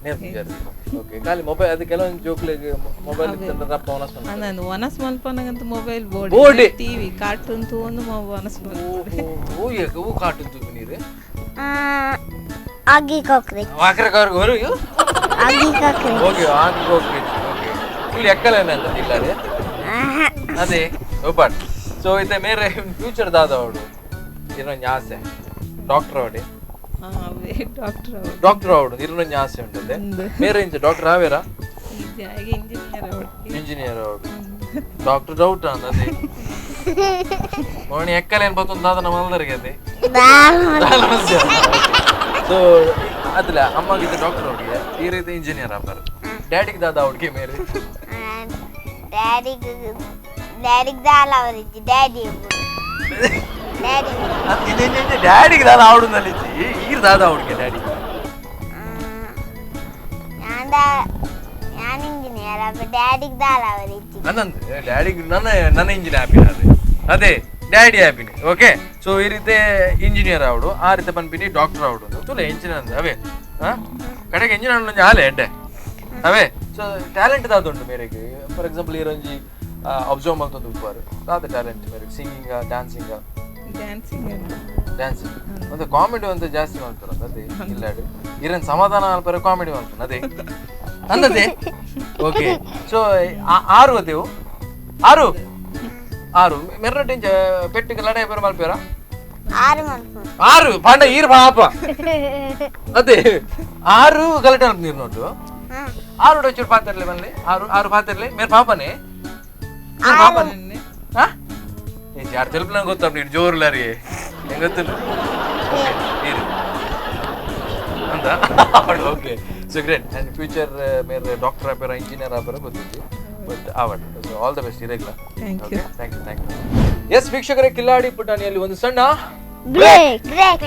Speaker 2: ನೆರ್ಪಿಜಾರಿ ಓಕೆ ಖಾಲಿ ಮೊಬೈಲ್ ಅದು ಕೆಲವೊಂದು ಜೋಕ್ಲಿಗೆ ಮೊಬೈಲ್ ಇತ್ತಂದ್ರೆ ರಪ್ಪ ಮನಸ್ಸು ಮಲ್ಪೇರು.
Speaker 4: ನಾನು ಒನಸ್ ಮಲ್ಪನಗಂತ mobile
Speaker 2: board.
Speaker 4: Board TV cartoon ತೂವೊಂದು ಒನಸ್ ಮಲ್ಪ
Speaker 2: ಓ ಏಕ ಹೂ ಕಾರ್ಟೂನ್ ತೂಪು ನೀರು
Speaker 3: ಆಗಿ ಕಾಕ್ರೋಚ್
Speaker 2: ವಾಕರ ಕವರ್ಗೆ ಹೊರು
Speaker 3: ಆಗಿ ಕಾಕ್ರೋಚ್
Speaker 2: ಓಕೆ ಆಗಿ ಹೋಗ್ಬೇಕು ಓಕೆ ಫುಲ್ ಎಕ್ಕಲೇನೆ ಅಂತ ಇಲ್ಲದೆ ಅದೇ ಒಬ್ಬಟ್ ಸೊ ಇತ್ತೆ ಮೇರೆ ಫ್ಯೂಚರ್ ದಾದ ಅವಳು ಇರೊಂಜಿ ಆಸೆ ಡಾಕ್ಟರ್ ಅವಡೆ
Speaker 4: ಅವೇ ಡಾಕ್ಟರ್ ಅವರು
Speaker 2: ಡಾಕ್ಟರ್ ಅವಡು ಇರೊಂಜಿ ಆಸೆ ಉಂಟದೆ ಮೇರೆ ಇಂಚ ಡಾಕ್ಟರ್ ಆವೇರಾ
Speaker 4: ಇಂಜಿನಿಯರ್ ಅವಳು
Speaker 2: ಇಂಜಿನಿಯರ್ ಅವಡು ಡಾಕ್ಟರ್ ಡೌಟ್ ಅಂದ ಅದೇ ಮೋಣಿ ಎಕ್ಕಲೇನು ಬತ್ತೊಂದು ದಾದ ನಮ್ಮ ಮಲ್ದರಿಗೆ ಅದೇ ಸೊ ಅದಲ್ಲ ಅಮ್ಮಗೆ ಡಾಕ್ಟರ್ ಅವಡಿಗೆ ಈ ರೀತಿ ಇಂಜಿನಿಯರ್ ಆಪಾರ ಡ್ಯಾಡಿಗೆ ದಾದ ಅವಡಿಗೆ ಮೇರೆ
Speaker 3: ಡ್ಯಾಡಿಗೆ ಡ್ಯಾಡಿಗೆ ದಾಲ ಅವರಿಜ್ಜಿ ಡ್ಯಾಡಿ ಡ್ಯಾಡಿ
Speaker 2: ಡ್ಯಾಡಿಗೆ ದಾದ ಅವಡುನಲ್ಲಿ ಈರ್ ದಾದ ಅವಡಿಗೆ ಡ್ಯಾಡಿ
Speaker 3: ഞാൻ ಇಂಜಿನಿಯರ್ ಅಪ್ಪ ಡ್ಯಾಡಿಗೆ ದಾಲ ಅವರಿಜ್ಜಿ
Speaker 2: ನನ್ನಂದು ಡ್ಯಾಡಿಗೆ ನನ್ನ ನನ್ನ ಇಂಜಿನ್ ಹ್ಯಾಪಿನ ಅದೇ ಅದೇ ಡ್ಯಾಡಿ ಹ್ಯಾಪಿನಿ ಓಕೆ ಸೊ ಈ ರೀತಿ ಇಂಜಿನಿಯರ್ ಅವಡು ಆ ರೀತಿ ಪನ್ಪಿನಿ ಡಾಕ್ಟರ್ ಅವಡು ತುಲೆ ಇಂಜಿನಿಯರ್ ಅಂದ ಅವೇ ಹಾಂ ಕಡೆಗೆ ಇಂಜಿನಿಯರ್ ಒಂಜಿ ಆಲೆ ಎಡ್ಡೆ ಅವೇ ಸೊ ಟ್ಯಾಲೆಂಟ್ ದಾದುಂಡು ಮೇರೆಗೆ ಫಾರ್ ಎಕ್ಸಾಂಪಲ್ ಈರೊಂಜಿ ಅಬ್ಸರ್ವ್ ಮಲ್ತೊಂದು ಉಪ್ಪಾರು ದಾದ ಟ್ಯಾಲೆಂಟ್ ಮೇರೆಗೆ singing dancing
Speaker 4: dancing
Speaker 2: dancing ಮತ್ತೆ ಕಾಮಿಡಿ ಅಂತ ಜಾಸ್ತಿ ಮಾಡ್ತಾರ ಅದೇ ಇಲ್ಲಾಡು ಇರನ್ ಸಮಾಧಾನ ಅಲ್ಪರೆ ಕಾಮಿಡಿ ಮಾಡ್ತಾನೆ ಅದೇ ಅಂದದೆ ಓಕೆ ಸೊ ಆರು ಅದೇವು ಆರು ಆರು ಮೆರ್ನಟೆಂಚ ಪೆಟ್ಟಿಗೆ ಲಡಾಯಿ ಬರ ಮಲ್ಪೇರ
Speaker 3: ಆರು ಮಲ್ಪು
Speaker 2: ಆರು ಪಾಂಡ ಈರ್ ಪಾಪ ಅದೇ ಆರು ಗಲಾಟೆ ಅಲ್ಪ ನೀರು ನೋಟು ಆರು ಡೊಚ್ಚೂರು ಪಾತಿರ್ಲಿ ಬನ್ನಿ ಆರು ಆರು ಪಾತಿರ್ಲಿ ಮೇರ್ ಪಾಪನೇ ಮೇರ್ ಪಾಪನೇ ಹಾ ಯಾರು ತೆಲುಪು ನಂಗೆ ಗೊತ್ತಪ್ಪ ನೀರು ಜೋರ್ಲಾರಿ ಹೆಂಗೆ ಗೊತ್ತಿಲ್ಲ ಓಕೆ ನೀರು ಅಂತ okay so great and future ಮೇರೆ ಡಾಕ್ಟರ್ ಆಪೇರ ಇಂಜಿನಿಯರ್ ಆಪೇರ ಗೊತ್ತಿತ್ತು ಬಟ್ ಆವಡ್ so all the best ಇರೇಗ್ಲ
Speaker 4: thank
Speaker 2: okay
Speaker 4: you
Speaker 2: thank you thank you yes ವೀಕ್ಷಕರೇ ಕಿಲ್ಲಾಡಿ ಪುಟಾಣಿಯಲ್ಲಿ ಒಂದು ಸಣ್ಣ
Speaker 3: ಬ್ರೇಕ್ ಬ್ರೇಕ್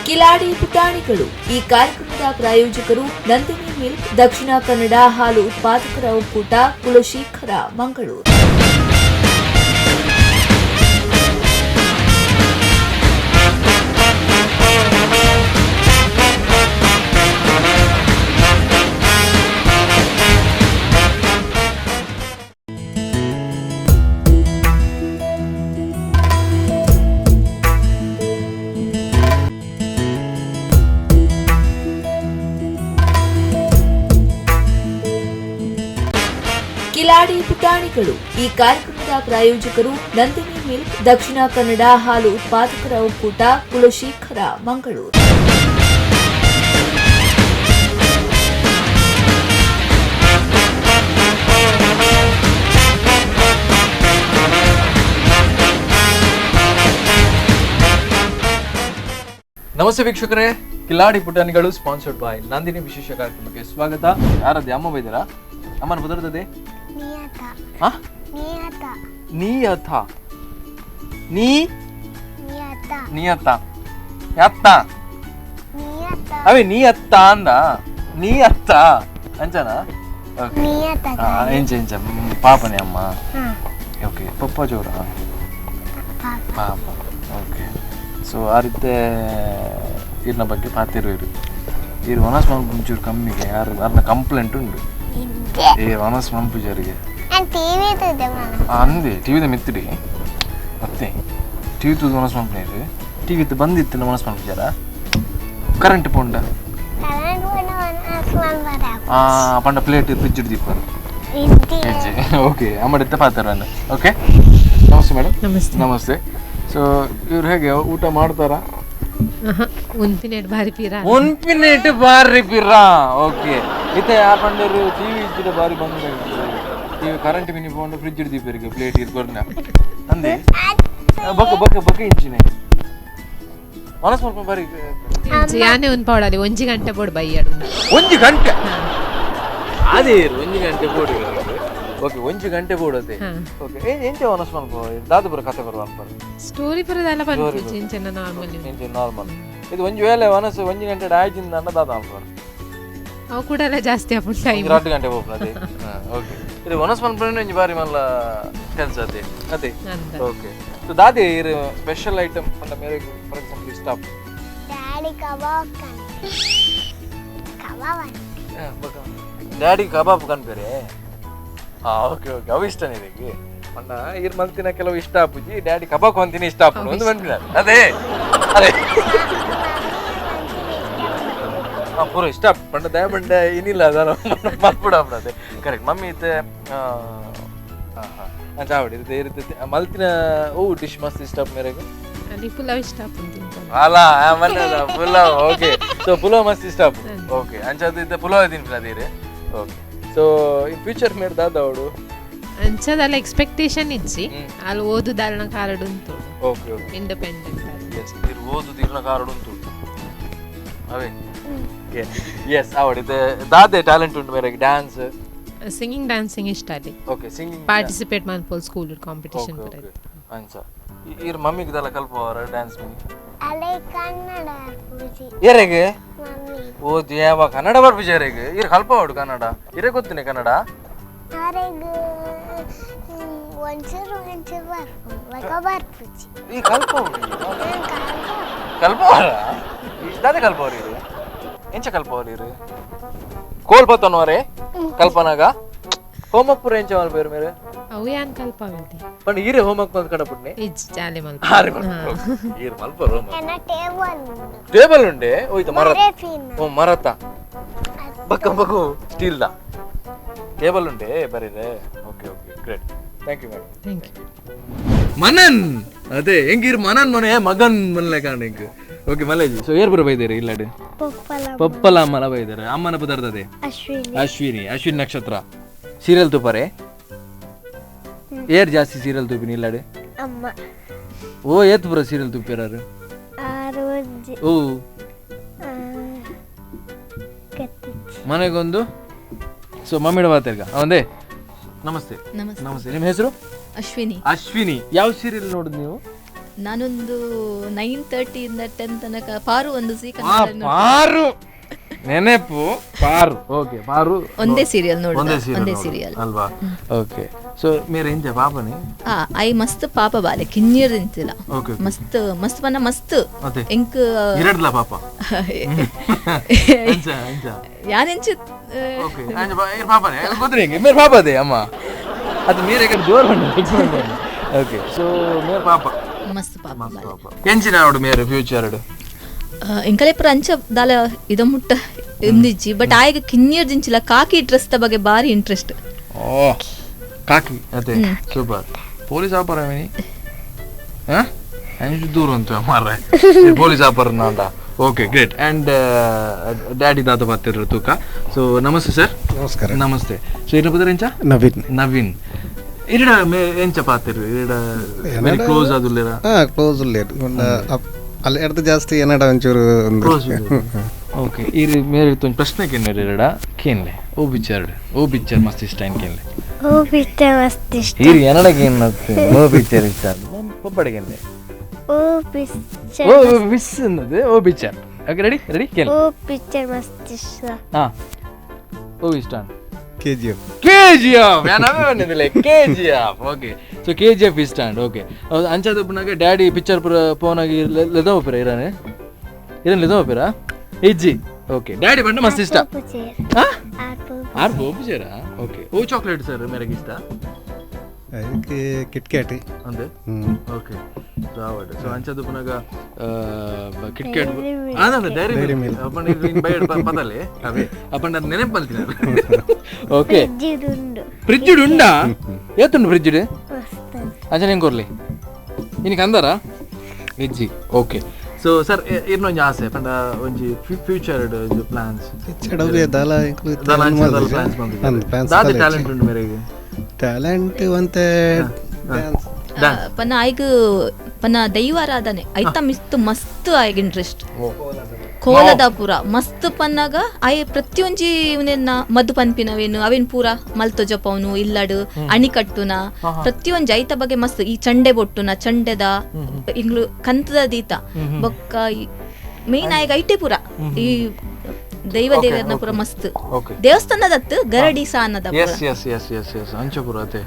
Speaker 1: ಕಿಲಾಡಿ ಪುಟಾಣಿಗಳು ಈ ಕಾರ್ಯಕ್ರಮದ ಪ್ರಾಯೋಜಕರು ನಂದಿನಿ ಮಿಲ್ಕ್ ದಕ್ಷಿಣ ಕನ್ನಡ ಹಾಲು ಉತ್ಪಾದಕರ ಒಕ್ಕೂಟ ಕುಲಶೇಖರ ಮಂಗಳೂರು. ಕಿಲಾಡಿ ಪುಟಾಣಿಗಳು ಈ ಕಾರ್ಯಕ್ರಮದ ಪ್ರಾಯೋಜಕರು ನಂದಿನಿ ಮಿಲ್ಕ್ ದಕ್ಷಿಣ ಕನ್ನಡ ಹಾಲು ಉತ್ಪಾದಕರ ಒಕ್ಕೂಟ ಕುಲಶೇಖರ ಮಂಗಳೂರು.
Speaker 2: ನಮಸ್ತೆ ವೀಕ್ಷಕರೇ, ಕಿಲಾಡಿ ಪುಟಾಣಿಗಳು ಸ್ಪಾನ್ಸರ್ಡ್ ಬೈ ನಂದಿನಿ ವಿಶೇಷ ಕಾರ್ಯಕ್ರಮಕ್ಕೆ ಸ್ವಾಗತ. ಯಾರದೇ ಅಮ್ಮ ಬೈದಾರಾ? ಅಮ್ಮನ ಬದರ್ದದೆ
Speaker 3: ನಿಯತ
Speaker 2: ಹಾ
Speaker 3: ನಿಯತ
Speaker 2: ನಿಯತ ನೀ
Speaker 3: ನಿಯತ
Speaker 2: ನಿಯತ ಯತ್ತ
Speaker 3: ನಿಯತ
Speaker 2: ಅವೇ ನೀ ಅತ್ತ ಅಂದ ನೀ ಅತ್ತ ಅಂಚನ ಓಕೆ
Speaker 3: ನಿಯತ
Speaker 2: ಎಂಚ ಎಂಚ ಪಾಪನೇ ಅಮ್ಮ
Speaker 3: ಹಾ
Speaker 2: ಓಕೆ ಪಪ್ಪ ಜೋರ
Speaker 3: ಪಾಪ
Speaker 2: ಪಾಪ ಓಕೆ ಸೊ ಆ ರೀತಿ ಇರ್ನ ಬಗ್ಗೆ ಪಾತಿರು ಇರು ಇರು ವನಸ್ ಮಂಪುಂಚೂರು ಕಮ್ಮಿಗೆ ಯಾರು ಅರ್ನ ಕಂಪ್ಲೇಂಟ್ ಉಂಡು
Speaker 3: ಇದ್ದೆ
Speaker 2: ಏ ವನಸ್ ಮಂಪುಜರಿಗೆ
Speaker 3: ನಾನು ಟಿವಿ ತುದೆ ಮನ
Speaker 2: ಅಂದೆ ಟಿವಿದ ಮಿತ್ತಿಡಿ ಮತ್ತೆ ಟಿವಿ ತೂದು ವನಸ್ ಮಂಪುನೇರು ಟಿವಿ ಇತ್ತು ಬಂದಿತ್ತು ವನಸ್ ಮಂಪುಜಾರ ಕರೆಂಟ್ ಪೋಂಡ
Speaker 3: ಕರೆಂಟ್ ಬಣ್ಣ ಮನಸ್ ಮಲ್ಪರ
Speaker 2: ಆ ಪಂಡ ಪ್ಲೇಟ್ ಫ್ರಿಜ್ ದೀಪರು ಇಜ್ಜಿ. ಓಕೆ, ಅಮ್ಮಡಿತ್ತ ಪಾತ್ರ. Okay, namaste madam.
Speaker 4: Namaste.
Speaker 2: Namaste. So ಇವ್ರು ಹೇಗೆ ಊಟ ಮಾಡ್ತಾರಾ?
Speaker 4: ಉನ್ಪಿನೇಟ್ ಬಾರಿ ಪೀರ.
Speaker 2: ಉನ್ಪಿನೇಟ್ ಬಾರಿ ಪಿರ. ಓಕೆ, ಇತ್ತೆ ಆ ಪಂಡರು ಟಿವಿ ಇಜ್ಜಿಡ ಬಾರಿ ಬಂದ TV current mini ಪೋಂಡು fridge ಹಿಡ್ದಿಪ್ಪರಿಗೆ plate ಇರ್ಕೊರ್ನ ಅಂದೆ ಬೊಕ್ಕ ಬೊಕ್ಕ ಬೊಕ್ಕ ಇಂಚಿನೆ ಮನಸ್ಸು ಸ್ವಲ್ಪ ಬಾರಿ.
Speaker 4: ಯಾನೆ ಉನ್ಪಾವಡಲಿ ಒಂಜಿ ಗಂಟೆ ಬೋಡು ಬೈಯಾಡು.
Speaker 2: ಒಂಜಿ ಗಂಟೆ ಅದೇ ಒಂಜಿ ಗಂಟೆ ಬೋಡು. ಓಕೆ, ಒಂಜಿ ಗಂಟೆ ಬೋಡು ಅದೇ. ಓಕೆ, ಎಂಚ ಮನಸ್ಸು ಮಲ್ಪ ದಾದ ಪುರ ಕತೆ ಬರುವ ಅನ್ಪರು?
Speaker 4: ಸ್ಟೋರಿ ಪುರದಲ್ಲ ಪನ್ಪುಜಿ, ಇಂಚೆನ ನಾರ್ಮಲ್.
Speaker 2: ಎಂಚ ನಾರ್ಮಲ್ ಇದು ಒಂಜಿ ವೇಳೆ ಮನಸ್ಸು ಒಂಜಿ ಗಂಟೆ ಆಯ್ತಿಂದ ಅಂಡ ದಾದ ಅನ್ಪರು?
Speaker 4: ಅವು ಕೂಡ ಜಾಸ್ತಿ ಆಪುಂಡು ಟೈಮ್.
Speaker 2: 2 ಗಂಟೆ ಹೋಗ್ಬೋದು ಅದೇ. ಓಕೆ, ಇದು ಮನಸ್ಸು ಮನ್ಪುನ ಒಂಜಿ ಬಾರಿ ಮಲ್ಲ ಕೆಲಸ ಅದೇ ಅದೇ. ಓಕೆ, ಸೊ ದಾದೆ ಇರು ಸ್ಪೆಷಲ್ ಐಟಮ್ ಪಂಡ ಮೇರೆ ಫಾರ್ ಎಕ್ಸಾಂಪಲ್ ಇಷ್ಟ?
Speaker 3: ಡ್ಯಾಡಿ ಕಬಾಬ್ ಕಬಾಬ್.
Speaker 2: ಡ್ಯಾಡಿ ಕಬಾಬ್ ಕನ್ಪೇರೆ. ಹಾ, ಓಕೆ ಓಕೆ, ಅವು ಇಷ್ಟನೇ ಇದಕ್ಕೆ ಪಂಡ ಇರ್ ಮಲ್ತಿನ ಕೆಲವು ಇಷ್ಟ ಆಪುಜಿ, ಡ್ಯಾಡಿ ಕಬಾಬ್ ಅಂತೀನಿ ಇಷ್ಟ ಆಪುಂಡು ಒಂದು ಮನ್ಪಿನ ಅದೇ ಅದೇ. ಹಾಂ, ಪೂರ ಇಷ್ಟ ಪಂಡ ದಯ ಬಂಡ ಏನಿಲ್ಲ ಅದಾನ ಮಲ್ಪುಡ ಅದೇ ಕರೆಕ್ಟ್. ಮಮ್ಮಿ ಇತ್ತೆ ಹಾಂ ಹಾಂ ಚಾವಡಿ ಇರುತ್ತೆ ಇರುತ್ತೆ ಮಲ್ತಿನ ಓ ಡಿಶ್ ಮಸ್ತ್ ಇಷ್ಟ ಮೇರೆಗೆ?
Speaker 4: ಅಲ್ಲಿ ಪುಲಾವ್ ಇಷ್ಟ ಆಪುಂಡು.
Speaker 2: ಅಲ್ಲ ಮನ್ನದ ಪುಲಾವ್. ಓಕೆ, ಸೊ ಪುಲಾವ್ ಮಸ್ತ್ ಇಷ್ಟ ಆಪುಂಡು. ಓಕೆ, ಅಂಚಾದ ಇದ್ದ ಪುಲಾವ್ ತಿನ್ಪಿನ ಅದೇ. Okay, so in future ಮೇರೆ ದಾದ ಅವಳು?
Speaker 4: ಅಂಚದಲ್ಲ ಎಕ್ಸ್ಪೆಕ್ಟೇಷನ್ ಇಜ್ಜಿ, ಅಲ್ಲಿ ಓದುದಾಲ್ನ ಕಾರಡ್ ಉಂಟು.
Speaker 2: Okay okay,
Speaker 4: independent.
Speaker 2: S, ಇರ್ ಓದುದಿರ್ನ ಕಾರಡ್ ಉಂಟು ಅವೇ. ಎಸ್, ಅವಡಿದೆ ದಾದೆ ಟ್ಯಾಲೆಂಟ್ ಉಂಟು ಮೇರೆಗೆ? Dance,
Speaker 4: singing, dancing ಇಷ್ಟ ಅಲ್ಲಿ.
Speaker 2: Okay, singing
Speaker 4: participate ಮನ್ಪೋಲ್ school competition.
Speaker 2: Okay, ಅಂಚ ಇರ್ ಮಮ್ಮಿಗೆ ದಲ್ಲ ಕಲ್ಪವರ ಡ್ಯಾನ್ಸ್ ಮಿನಿ?
Speaker 3: ಅಲೆ ಕನ್ನಡ ಪೂಜಿ.
Speaker 2: ಏರೆಗೆ?
Speaker 3: ಮಮ್ಮಿ.
Speaker 2: ಓ ದೇವ, ಕನ್ನಡ ಬರ್ಪುಜಿ ಏರೆಗೆ? ಇರ್ ಕಲ್ಪವಡು ಕನ್ನಡ, ಇರೆ ಗೊತ್ತಿನೆ ಕನ್ನಡ?
Speaker 3: ಅರೆಗ್ ಒಂಚೂರು ಒಂಚೂರು ಬರ್ಪು ಬಕ ಬರ್ಪುಜಿ.
Speaker 2: ಈ ಕಲ್ಪವಡು ಕಲ್ಪವರ ದಾದೆ ಕಲ್ಪವರು ಇರು ಎಂಚ ಕಲ್ಪವರು ಇರು ಕೋಲ್ ಪತ್ತನವರೇ ಕಲ್ಪನಾಗ ಹೋಮ್ವರ್ಕ್ ಪೂರ ಎಂಚ ಮಲ್ಪೇರು ಮೇರೆ?
Speaker 4: ಅವು ಯಾನ್ ಕಲ್ಪವಲ್ದಿ.
Speaker 2: ಪಂಡ ಈರೆ ಹೋಮ್ವರ್ಕ್ ಮಲ್ತ್ ಕಡಪುಡ್ನೆ?
Speaker 4: ಇಜ್ಜಿ, ಜಾಲೆ ಮಲ್ಪ.
Speaker 2: ಆರೆ ಈರ್ ಮಲ್ಪರು ಹೋಮ್ವರ್ಕ್.
Speaker 3: ಎನ್ನ ಟೇಬಲ್ ಉಂಡು.
Speaker 2: ಟೇಬಲ್ ಉಂಡೆ ಹೋಯ್ತು ಮರ.
Speaker 3: ಮರೆ.
Speaker 2: ಓ ಮರತ ಬಕ್ಕ ಬಕ್ಕು steel the table ಉಂಡೆ ಬರೀರೆ. Okay okay, great, thank you madam.
Speaker 4: Thank you.
Speaker 2: Manan ಅದೇ ಹೆಂಗಿರ್ ಮನನ್ ಮನೆ ಮಗನ್ ಮನ್ಲೆ ಕಾರಣ ಹಿಂಗ್. ಓಕೆ ಮಲೇಜಿ, ಸೊ ಏರ್ ಬರ ಬೈದೇರಿ ಇಲ್ಲಾಡು?
Speaker 3: ಪಪ್ಪಲ.
Speaker 2: ಪಪ್ಪಲ ಅಮ್ಮನ ಬೈದಾರೆ. ಅಮ್ಮನ ಪದಾರ್ಥದೆ?
Speaker 3: ಅಶ್ವಿನಿ.
Speaker 2: ಅಶ್ವಿನಿ, ಅಶ್ವಿನಿ ನಕ್ಷತ್ರ. ಸೀರಿಯಲ್ ತೂಪಾರೆ? ಏರ್ ಜಾಸ್ತಿ ಸೀರಿಯಲ್ ತೂಪಿನಿ ಇಲ್ಲಾಡು?
Speaker 3: ಅಮ್ಮ.
Speaker 2: ಓ ಏತ್ ಪುರ ಸೀರಿಯಲ್ ತೂಪಿರಾರು?
Speaker 3: ಆರು ಒಂಜಿ.
Speaker 2: ಓ
Speaker 3: ಕತ್ತಿಚ್ಚಿ.
Speaker 2: ಮನೆಗೊಂದು. ಸೊ ಮಮ್ಮಿಡ ಮಾತಾಡ್ಗ ಅವಂದೇ. ನಮಸ್ತೆ.
Speaker 1: ನಮಸ್ತೆ.
Speaker 2: ನಮಸ್ತೆ, ನಿಮ್ಮ ಹೆಸರು?
Speaker 1: ಅಶ್ವಿನಿ.
Speaker 2: ಅಶ್ವಿನಿ, ಯಾವ ಸೀರಿಯಲ್ ನೋಡುದು ನೀವು?
Speaker 1: ನಾನೊಂದು 9:30 ಇಂದ 10 ತನಕ ಪಾರು ಒಂದು ಸಿ
Speaker 2: ಪಾರು ನೆನಪು ಪಾರು. ಓಕೆ, ಪಾರು
Speaker 1: ಒಂದೇ ಸೀರಿಯಲ್ ನೋಡುದು.
Speaker 2: ಒಂದೇ
Speaker 1: ಒಂದೇ
Speaker 2: ಸೀರಿಯಲ್
Speaker 1: ಸೀರಿಯಲ್
Speaker 2: ಅಲ್ವಾ? ಓಕೆ, ಸೊ ಮೇರೆ ಎಂಜ ಪಾಪನೆ?
Speaker 1: ಆ I ಮಸ್ತ್ ಪಾಪ ಬಾಲೆ ಕಿನ್ನಿರ್ ನಿಂತಿಲ್ಲ.
Speaker 2: ಓಕೆ.
Speaker 1: ಮಸ್ತ್ ಮಸ್ತ್ ಪನ್ನ ಮಸ್ತ್.
Speaker 2: ಅದೇ.
Speaker 1: ಎಂಕ್
Speaker 2: ಇರಡ್ಲ ಪಾಪ ಅಂಚ ಅಂಚ
Speaker 1: ಯಾನೆಂಚ.
Speaker 2: ಓಕೆ, ಅಂಚ ಪಾಪನೆ ಗೊತ್ತಿಲ್ಲ ಹಿಂಗೆ ಮೇರೆ ಪಾಪ ಅದೇ ಅಮ್ಮ ಅದು ಮೇರೆ ಕಡೆ ಜೋರು ಬಂಡ. ಓಕೆ, ಸೊ ಮೇರೆ ಪಾಪ
Speaker 1: ಮಸ್ತ್ ಪಾಪ ಬಾಲೆ.
Speaker 2: ಪಾಪ ಎಂಚಿನ ನೋಡು ಮೇರೆ ಫ್ಯೂಚರ್?
Speaker 1: ಎಂಕಲೆ ಪುರ ಅಂಚ ದಾಲ ಇದ ಮುಟ್ಟ ಇಂದಿಜ್ಜಿ, ಬಟ್ ಆಯ್ಗ ಕಿನ್ನಿರ್ ದಿಂಚಿಲ್ಲ ಕಾಕಿ ಡ್ರೆಸ್ ದ ಬಗ್ಗೆ ಬಾರಿ ಇಂಟ್ರೆಸ್ಟ್.
Speaker 2: ಓ ಕಾಕಿ ಅದೇ ಸೂಪರ್. ಪೊಲೀಸ್ ಆಪರ ಮಿನಿ ಹಾ ಅಂಚು ದೂರ ಉಂಟು ಮಾರ್ರೆ ಪೊಲೀಸ್ ಆಪರ್ ನಾಂಡ. Okay great. And daddy ದಾದ ಬರ್ತಿರೋ ತೂಕ. ಸೊ ನಮಸ್ತೆ ಸರ್.
Speaker 5: ನಮಸ್ಕಾರ.
Speaker 2: ನಮಸ್ತೆ. ಸೊ ಇರ ಪದರ ಎಂಚ?
Speaker 5: ನವೀನ್.
Speaker 2: ನವೀನ್, ಇರಡ ಮೇ ಎಂಚ ಪಾತಿರು ಇರಡ ವೆರಿ ಕ್ಲೋಸ್ ಆದುಲ್ಲೇರ?
Speaker 5: ಹಾಂ, ಕ್ಲೋಸ್ ಉಲ್ಲೇರು. ಅಲ್ಲಿ ಎಡ್ದು ಜಾಸ್ತಿ ಏನಡ ಒಂಚೂರು ಒಂದು
Speaker 2: ಕ್ಲೋಸ್. ಓಕೆ, ಇರು ಮೇರೆ ಒಂಜಿ ಪ್ರಶ್ನೆ ಕೇನ್ರೆ ಇರಡ ಕೇನ್ಲೆ. ಓ ಪಿಕ್ಚರ್, ಓ ಪಿಕ್ಚರ್ ಮಸ್ತ್ ಇಷ್ಟ ಏನ್ ಕೇನ್ಲೆ.
Speaker 3: ಓ ಪಿಕ್ಚರ್ ಮಸ್ತ್ ಇಷ್ಟ.
Speaker 2: ಇರು ಏನಡ ಕೇನ್ ಓ ಪಿಕ್ಚರ್ ಇಷ್ಟ ಪೊಪ್ಪಡೆ ಕೇನ್ಲೆ.
Speaker 3: ಓ ಪಿಕ್ಚರ್
Speaker 2: ಓ ಮಿಸ್ ಅನ್ನೋದು ಓ picture. Okay, ready ready ಕೇಳಿ.
Speaker 3: ಓ ಪಿಕ್ಚರ್ ಮಸ್ತ್ ಇಷ್ಟ.
Speaker 2: ಹಾ, ಓ ಇಷ್ಟ.
Speaker 5: K G F.
Speaker 2: K G F ಬಂದಿದ್ದಿಲ್ಲ K G F. Okay, so K G F ಇಷ್ಟ. ಓಕೆ, ಹೌದು ಅಂಚಾದ ಪುನಗ ಡ್ಯಾಡಿ ಪಿಕ್ಚರ್ ಪುರ ಪೋನಾಗಿ ಲೆದೋ ಪುರ ಇರಾನೆ ಇದನ್ನ ಲೆದೋ ಪುರ ಇಜ್ಜಿ. ಓಕೆ, ಡ್ಯಾಡಿ ಬಂಡ ಮಸ್ತ್ ಇಷ್ಟ.
Speaker 3: ಪೂಜೆ.
Speaker 2: ಹಾ
Speaker 3: ಆರ್ಪು.
Speaker 2: ಆರ್ ಬೋಪುಜೇರಾ? ಓಕೆ, ಓ ಚಾಕ್ಲೇಟ್ ಸರ್ ಮೇರೆಗೆ ಇಷ್ಟ?
Speaker 5: ಅದಕ್ಕೆ ಕಿಟ್ಕ್ಯಾಟ್.
Speaker 2: ಅಂದೆ.
Speaker 5: ಹ್ಞೂ.
Speaker 2: ಓಕೆ, ಸೊ ಆವಡ್ ಸೊ ಅಂಚದ ಪುನಗ ಕಿಟ್ಕ್ಯಾಟ್ ಅದ ಡೈರಿ ಮಿಲ್ಕ್ ಅಪ್ಪಂಡ ಇನ್ ಬೈಡ್ ಪದಲೆ ಅವೇ ಅಪ್ಪಂಡ ನೆನಪಲ್ತಿನ. ಓಕೆ, ಫ್ರಿಜ್ ಉಂಡಾ? ಏತುಂಡು ಫ್ರಿಜ್? ಅಂಚನೆ ಹೆಂಗೆ ಕೊರ್ಲಿ ಇನಿ ಕಂದಾರ veg. Okay, so sir ಇರ್ನೊಂಜಿ ಆಸೆ ಪಂಡ ಒಂಜಿ ಫ್ಯೂಚರ್ ಪ್ಲಾನ್ಸ್? ದಾದ ಟ್ಯಾಲೆಂಟ್ ಉಂಡು ಮೇರೆಗೆ?
Speaker 5: ಟ್ಯಾಲೆಂಟ್ ಒಂತೆ ಡ್ಯಾನ್ಸ್.
Speaker 1: ಪನ್ನ ಆಯ್ಗ ಪನ್ನ ದೈವಾರಾಧನೆ ಐತ ಮಿಸ್ತ್ ಮಸ್ತ್ ಆಯ್ಗ ಇಂಟ್ರೆಸ್ಟ್. ಕೋಲದ ಪೂರ ಮಸ್ತ್ ಪನ್ನಾಗ ಆಯ್ ಪ್ರತಿಯೊಂಜಿ ಇವನೆನ್ನ ಮದ್ದು ಪನ್ಪಿನವೇನು ಅವೇನ್ ಪೂರ ಮಲ್ತೊಜಪವನು ಇಲ್ಲಡು ಅಣಿಕಟ್ಟುನ ಪ್ರತಿಯೊಂಜಿ ಐತ ಬಗ್ಗೆ ಮಸ್ತ್. ಈ ಚಂಡೆ ಬೊಟ್ಟುನ ಚಂಡೆದ ಇಂಗ್ಲು ಕಂತದ ದೀತ ಬೊಕ್ಕ ಮೇನ್ ಆಯ್ಗ ಐಟೆ ಪೂರ ಈ ದೈವ ದೇವರನ ಪೂರ ಮಸ್ತ್ ದೇವಸ್ಥಾನದತ್ತು ಗರಡಿ ಸಾನದ.
Speaker 2: S S S S S ಅಂಚಪುರ ಅತೆ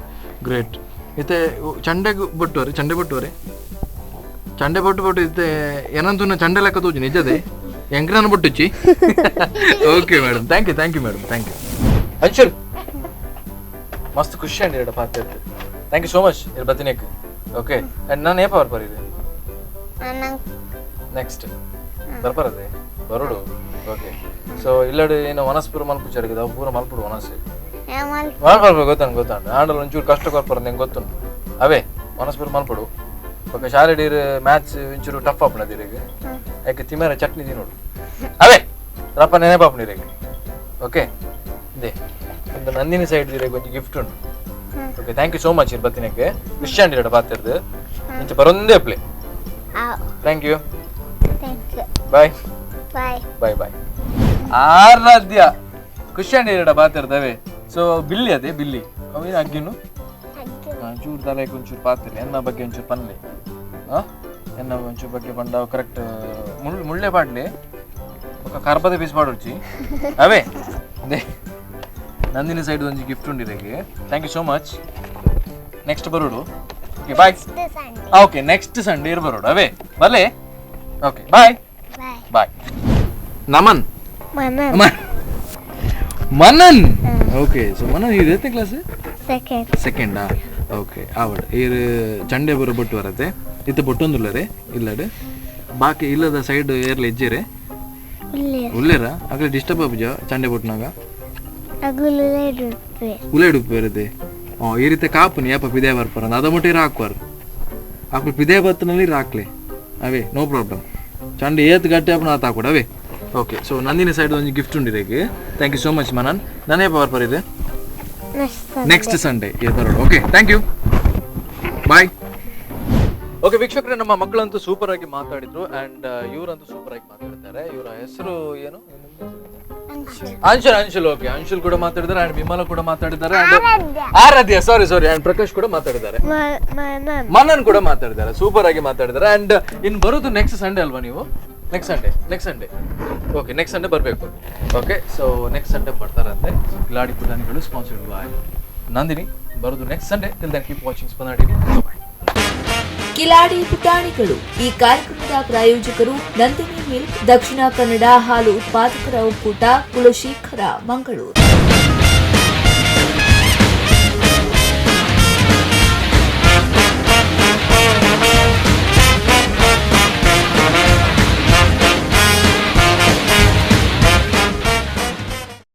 Speaker 2: ಗ್ರೇಟ್. ಇತ್ತೆ ಚಂಡೆಗ್ ಬೊಟ್ಟುವರೆ ಚಂಡೆ ಬೊಟ್ಟುವರೆ ಚಂಡೆ ಬೊಟ್ಟು ಬೊಟ್ಟು ಇತ್ತೆ ಏನಂತೂ ಚಂಡೆ ಲೆಕ್ಕ ತೋಜು ನಿಜದೇ ಎಂಕ್ರನ ಬೊಟ್ಟುಚ್ಚಿ. Okay madam, thank you thank you madam, thank you. Anshul ಮಸ್ತ್ ಖುಷಿ ಅಂడి ಎರಡು ಪಾತ್ರ. Thank you so much ಇರ್ ಬತ್ತಿನೇಕ್. ಓಕೆ, ಅಂಡ್ ನಾನು ಏಪ ಬರ್ಪರಿದೆ ನೆಕ್ಸ್ಟ್ ಬರ್ಪರದೆ ಬರೋಡು. ಓಕೆ, ಸೊ ಇಲ್ಲಡು ಏನು ಮನಸ್ಪುರ ಮಲ್ಪುಚಾರಿಗೆ ಅವು ಪೂರ ಮಲ್ಪುಡು ಮನಸ್ಸು ಮಲ್ಪರ್ಬೇಕು ಗೊತ್ತಾನು ಗೊತ್ತಾಂಡು ಆಂಡಲ್ ಒಂಚೂರು ಕಷ್ಟ ಕೊರ್ಪರ ನಿಂಗೆ ಗೊತ್ತುಂಟು ಅವೇ ಮನಸ್ಪುರ ಮಲ್ಪಡು. ಓಕೆ, ಶಾಲೆ ಡೀರ್ ಮ್ಯಾಥ್ಸ್ ಒಂಚೂರು ಟಫ್ ಆಪುಂಡು ಅದಿರಿಗೆ ಯಾಕೆ ತಿಮರ ಚಟ್ನಿ ತಿನ್ನೋಡು ಅವೇ ರಪ್ಪ ನೆನಪಾಪುಂಡು ಇರಿಗೆ. ಓಕೆ, ಇದೆ ಒಂದು ನಂದಿನಿ ಸೈಡ್ ಇರಿಗೆ ಒಂಜಿ ಗಿಫ್ಟ್ ಉಂಟು. Okay, thank you so much ಇರ್ ಬತ್ತಿನಕ್ಕೆ ಖುಷಿ ಅಂಡಿ ಇರಡ ಪಾತಿರ್ದು ಇಂಚ ಬರೊಂದೇ play. Thank you, bye bye bye. Aradhya ಖುಷಿ ಅಂಡಿ ಇರಡ ಪಾತಿರ್ದವೇ. ಸೊ ಬಿಲ್ಲಿ ಅದೇ ಬಿಲ್ಲಿ ಅವೇನು ಅಗ್ಗಿನು ಒಂಚೂರು ತಲೆಗೆ ಒಂಚೂರು ಪಾತಿರ್ಲಿ ಎನ್ನ ಬಗ್ಗೆ ಒಂಚೂರು ಪನ್ಲಿ ಎನ್ನ ಒಂಚೂರು ಬಗ್ಗೆ ಪಂಡ ಕರೆಕ್ಟ್ ಮುಳ್ಳು ಮುಳ್ಳೆ ಪಾಡ್ಲಿ ఒక ಕರ್ಬದ ಪೀಸ್ ಪಾಡೊಡ್ಚಿ ಅವೇ. ಅದೇ ನಂದಿನಿ ಸೈಡ್ ಒಂಜಿ ಗಿಫ್ಟ್ ಉಂಡಿರೆಗೆ. Thank you so much. Next ಬರೋಡು. Okay bye. Okay, next Sunday ಇರ್ ಬರೋಡು ಅವೇ ಬಲೆ. Okay bye bye. Naman Manan. Okay, so Manan ಇದು ಎತ್ತನೇ ಕ್ಲಾಸ್? ಸೆಕೆಂಡಾ? ಓಕೆ, ಆವಡ್ ಈರ್ ಚಂಡೆ ಬರೋ ಬೊಟ್ಟು ಬರತ್ತೆ ಇತ್ತ ಬೊಟ್ಟೊಂದುಲ್ಲರೆ ಇಲ್ಲಡೆ ಬಾಕಿ ಇಲ್ಲದ ಸೈಡ್ ಏರ್ಲ ಎಜ್ಜೆರೆ ಉಲ್ಲೇರ ಅಗಲ ಡಿಸ್ಟರ್ಬ್ ಆಪುಜ ಚಂಡೆ ಬೊಟ್ಟನಾಗ ಉಲ್ಲೇಡುಪ್ಪು ಬೇರೆದೆ. ಈ ರೀತಿ ಕಾಪುನಿ ಯಾಪ ಪಿದೆ ಬರ್ಪಾರ ಅದ ಮುಟ್ಟ ಇರ ಹಾಕುವಾರು ಆಕಳು ಪಿದೆ ಬತ್ತನಲ್ಲಿ ಹಾಕ್ಲೆ ಅವೇ ನೋ ಪ್ರಾಬ್ಲಮ್. ಚಂಡೆ ಏತ್ ಗಟ್ಟಿ ಆಪುನ ಆತ ಹಾಕೊಡು ಅವೇ. ಓಕೆ, ಸೊ ನಂದಿನಿ ಸೈಡ್ ಒಂಜಿ ಗಿಫ್ಟ್ ಉಂಡಿರೆಗೆ. Thank you so much Manan. ನಾನೇ ಬರ್ಪಾರ ಇದೆ ನೆಕ್ಸ್ಟ್ ಸಂಡೇ ಬರೋಣ. Okay, thank you, bye. Okay ವೀಕ್ಷಕರೇ, ನಮ್ಮ ಮಕ್ಕಳಂತೂ ಸೂಪರ್ ಆಗಿ ಮಾತಾಡಿದ್ರು ಅಂಡ್ ಇವರಂತೂ ಸೂಪರ್ ಆಗಿ ಮಾತಾಡ್ತಾರೆ. ಇವರ ಹೆಸರು ಏನು? ಅಂಶುಲ್. ಅಂಶುಲ್, ಓಕೆ, ಅಂಶುಲ್ ಕೂಡ ಮಾತಾಡಿದ್ದಾರೆ ಅಂಡ್ ವಿಮಲ ಕೂಡ ಮಾತಾಡಿದ್ದಾರೆ and Aradhya sorry sorry and Prakash ಕೂಡ ಮಾತಾಡಿದ್ದಾರೆ, ಮನನ್ ಕೂಡ ಮಾತಾಡಿದ್ದಾರೆ, ಸೂಪರ್ ಆಗಿ ಮಾತಾಡಿದ್ದಾರೆ. ಅಂಡ್ ಇನ್ ಬರೋದು ನೆಕ್ಸ್ಟ್ ಸಂಡೇ ಅಲ್ವಾ ನೀವು? Next Sunday, next Sunday. Okay, next Sunday ಬರಬೇಕು. ಓಕೆ, ಸೊ ನೆಕ್ಸ್ಟ್ ಸಂಡೇ ಬರ್ತಾರಂತೆ. ಕಿಲಾಡಿ ಪುಟಾಣಿಗಳು ಸ್ಪಾನ್ಸರ್ಡ್ ಬೈ ನಂದಿನಿ. ಬರೋದು next Sunday. Till then keep watching Spandana TV. Bye.
Speaker 1: Kiladi ಪುಟಾಣಿಗಳು ಈ ಕಾರ್ಯಕ್ರಮದ ಪ್ರಾಯೋಜಕರು ನಂದಿನಿ ಮಿಲ್ಕ್, ದಕ್ಷಿಣ ಕನ್ನಡ ಹಾಲು ಉತ್ಪಾದಕರ ಒಕ್ಕೂಟ, ಕುಲಶೇಖರ, ಮಂಗಳೂರು.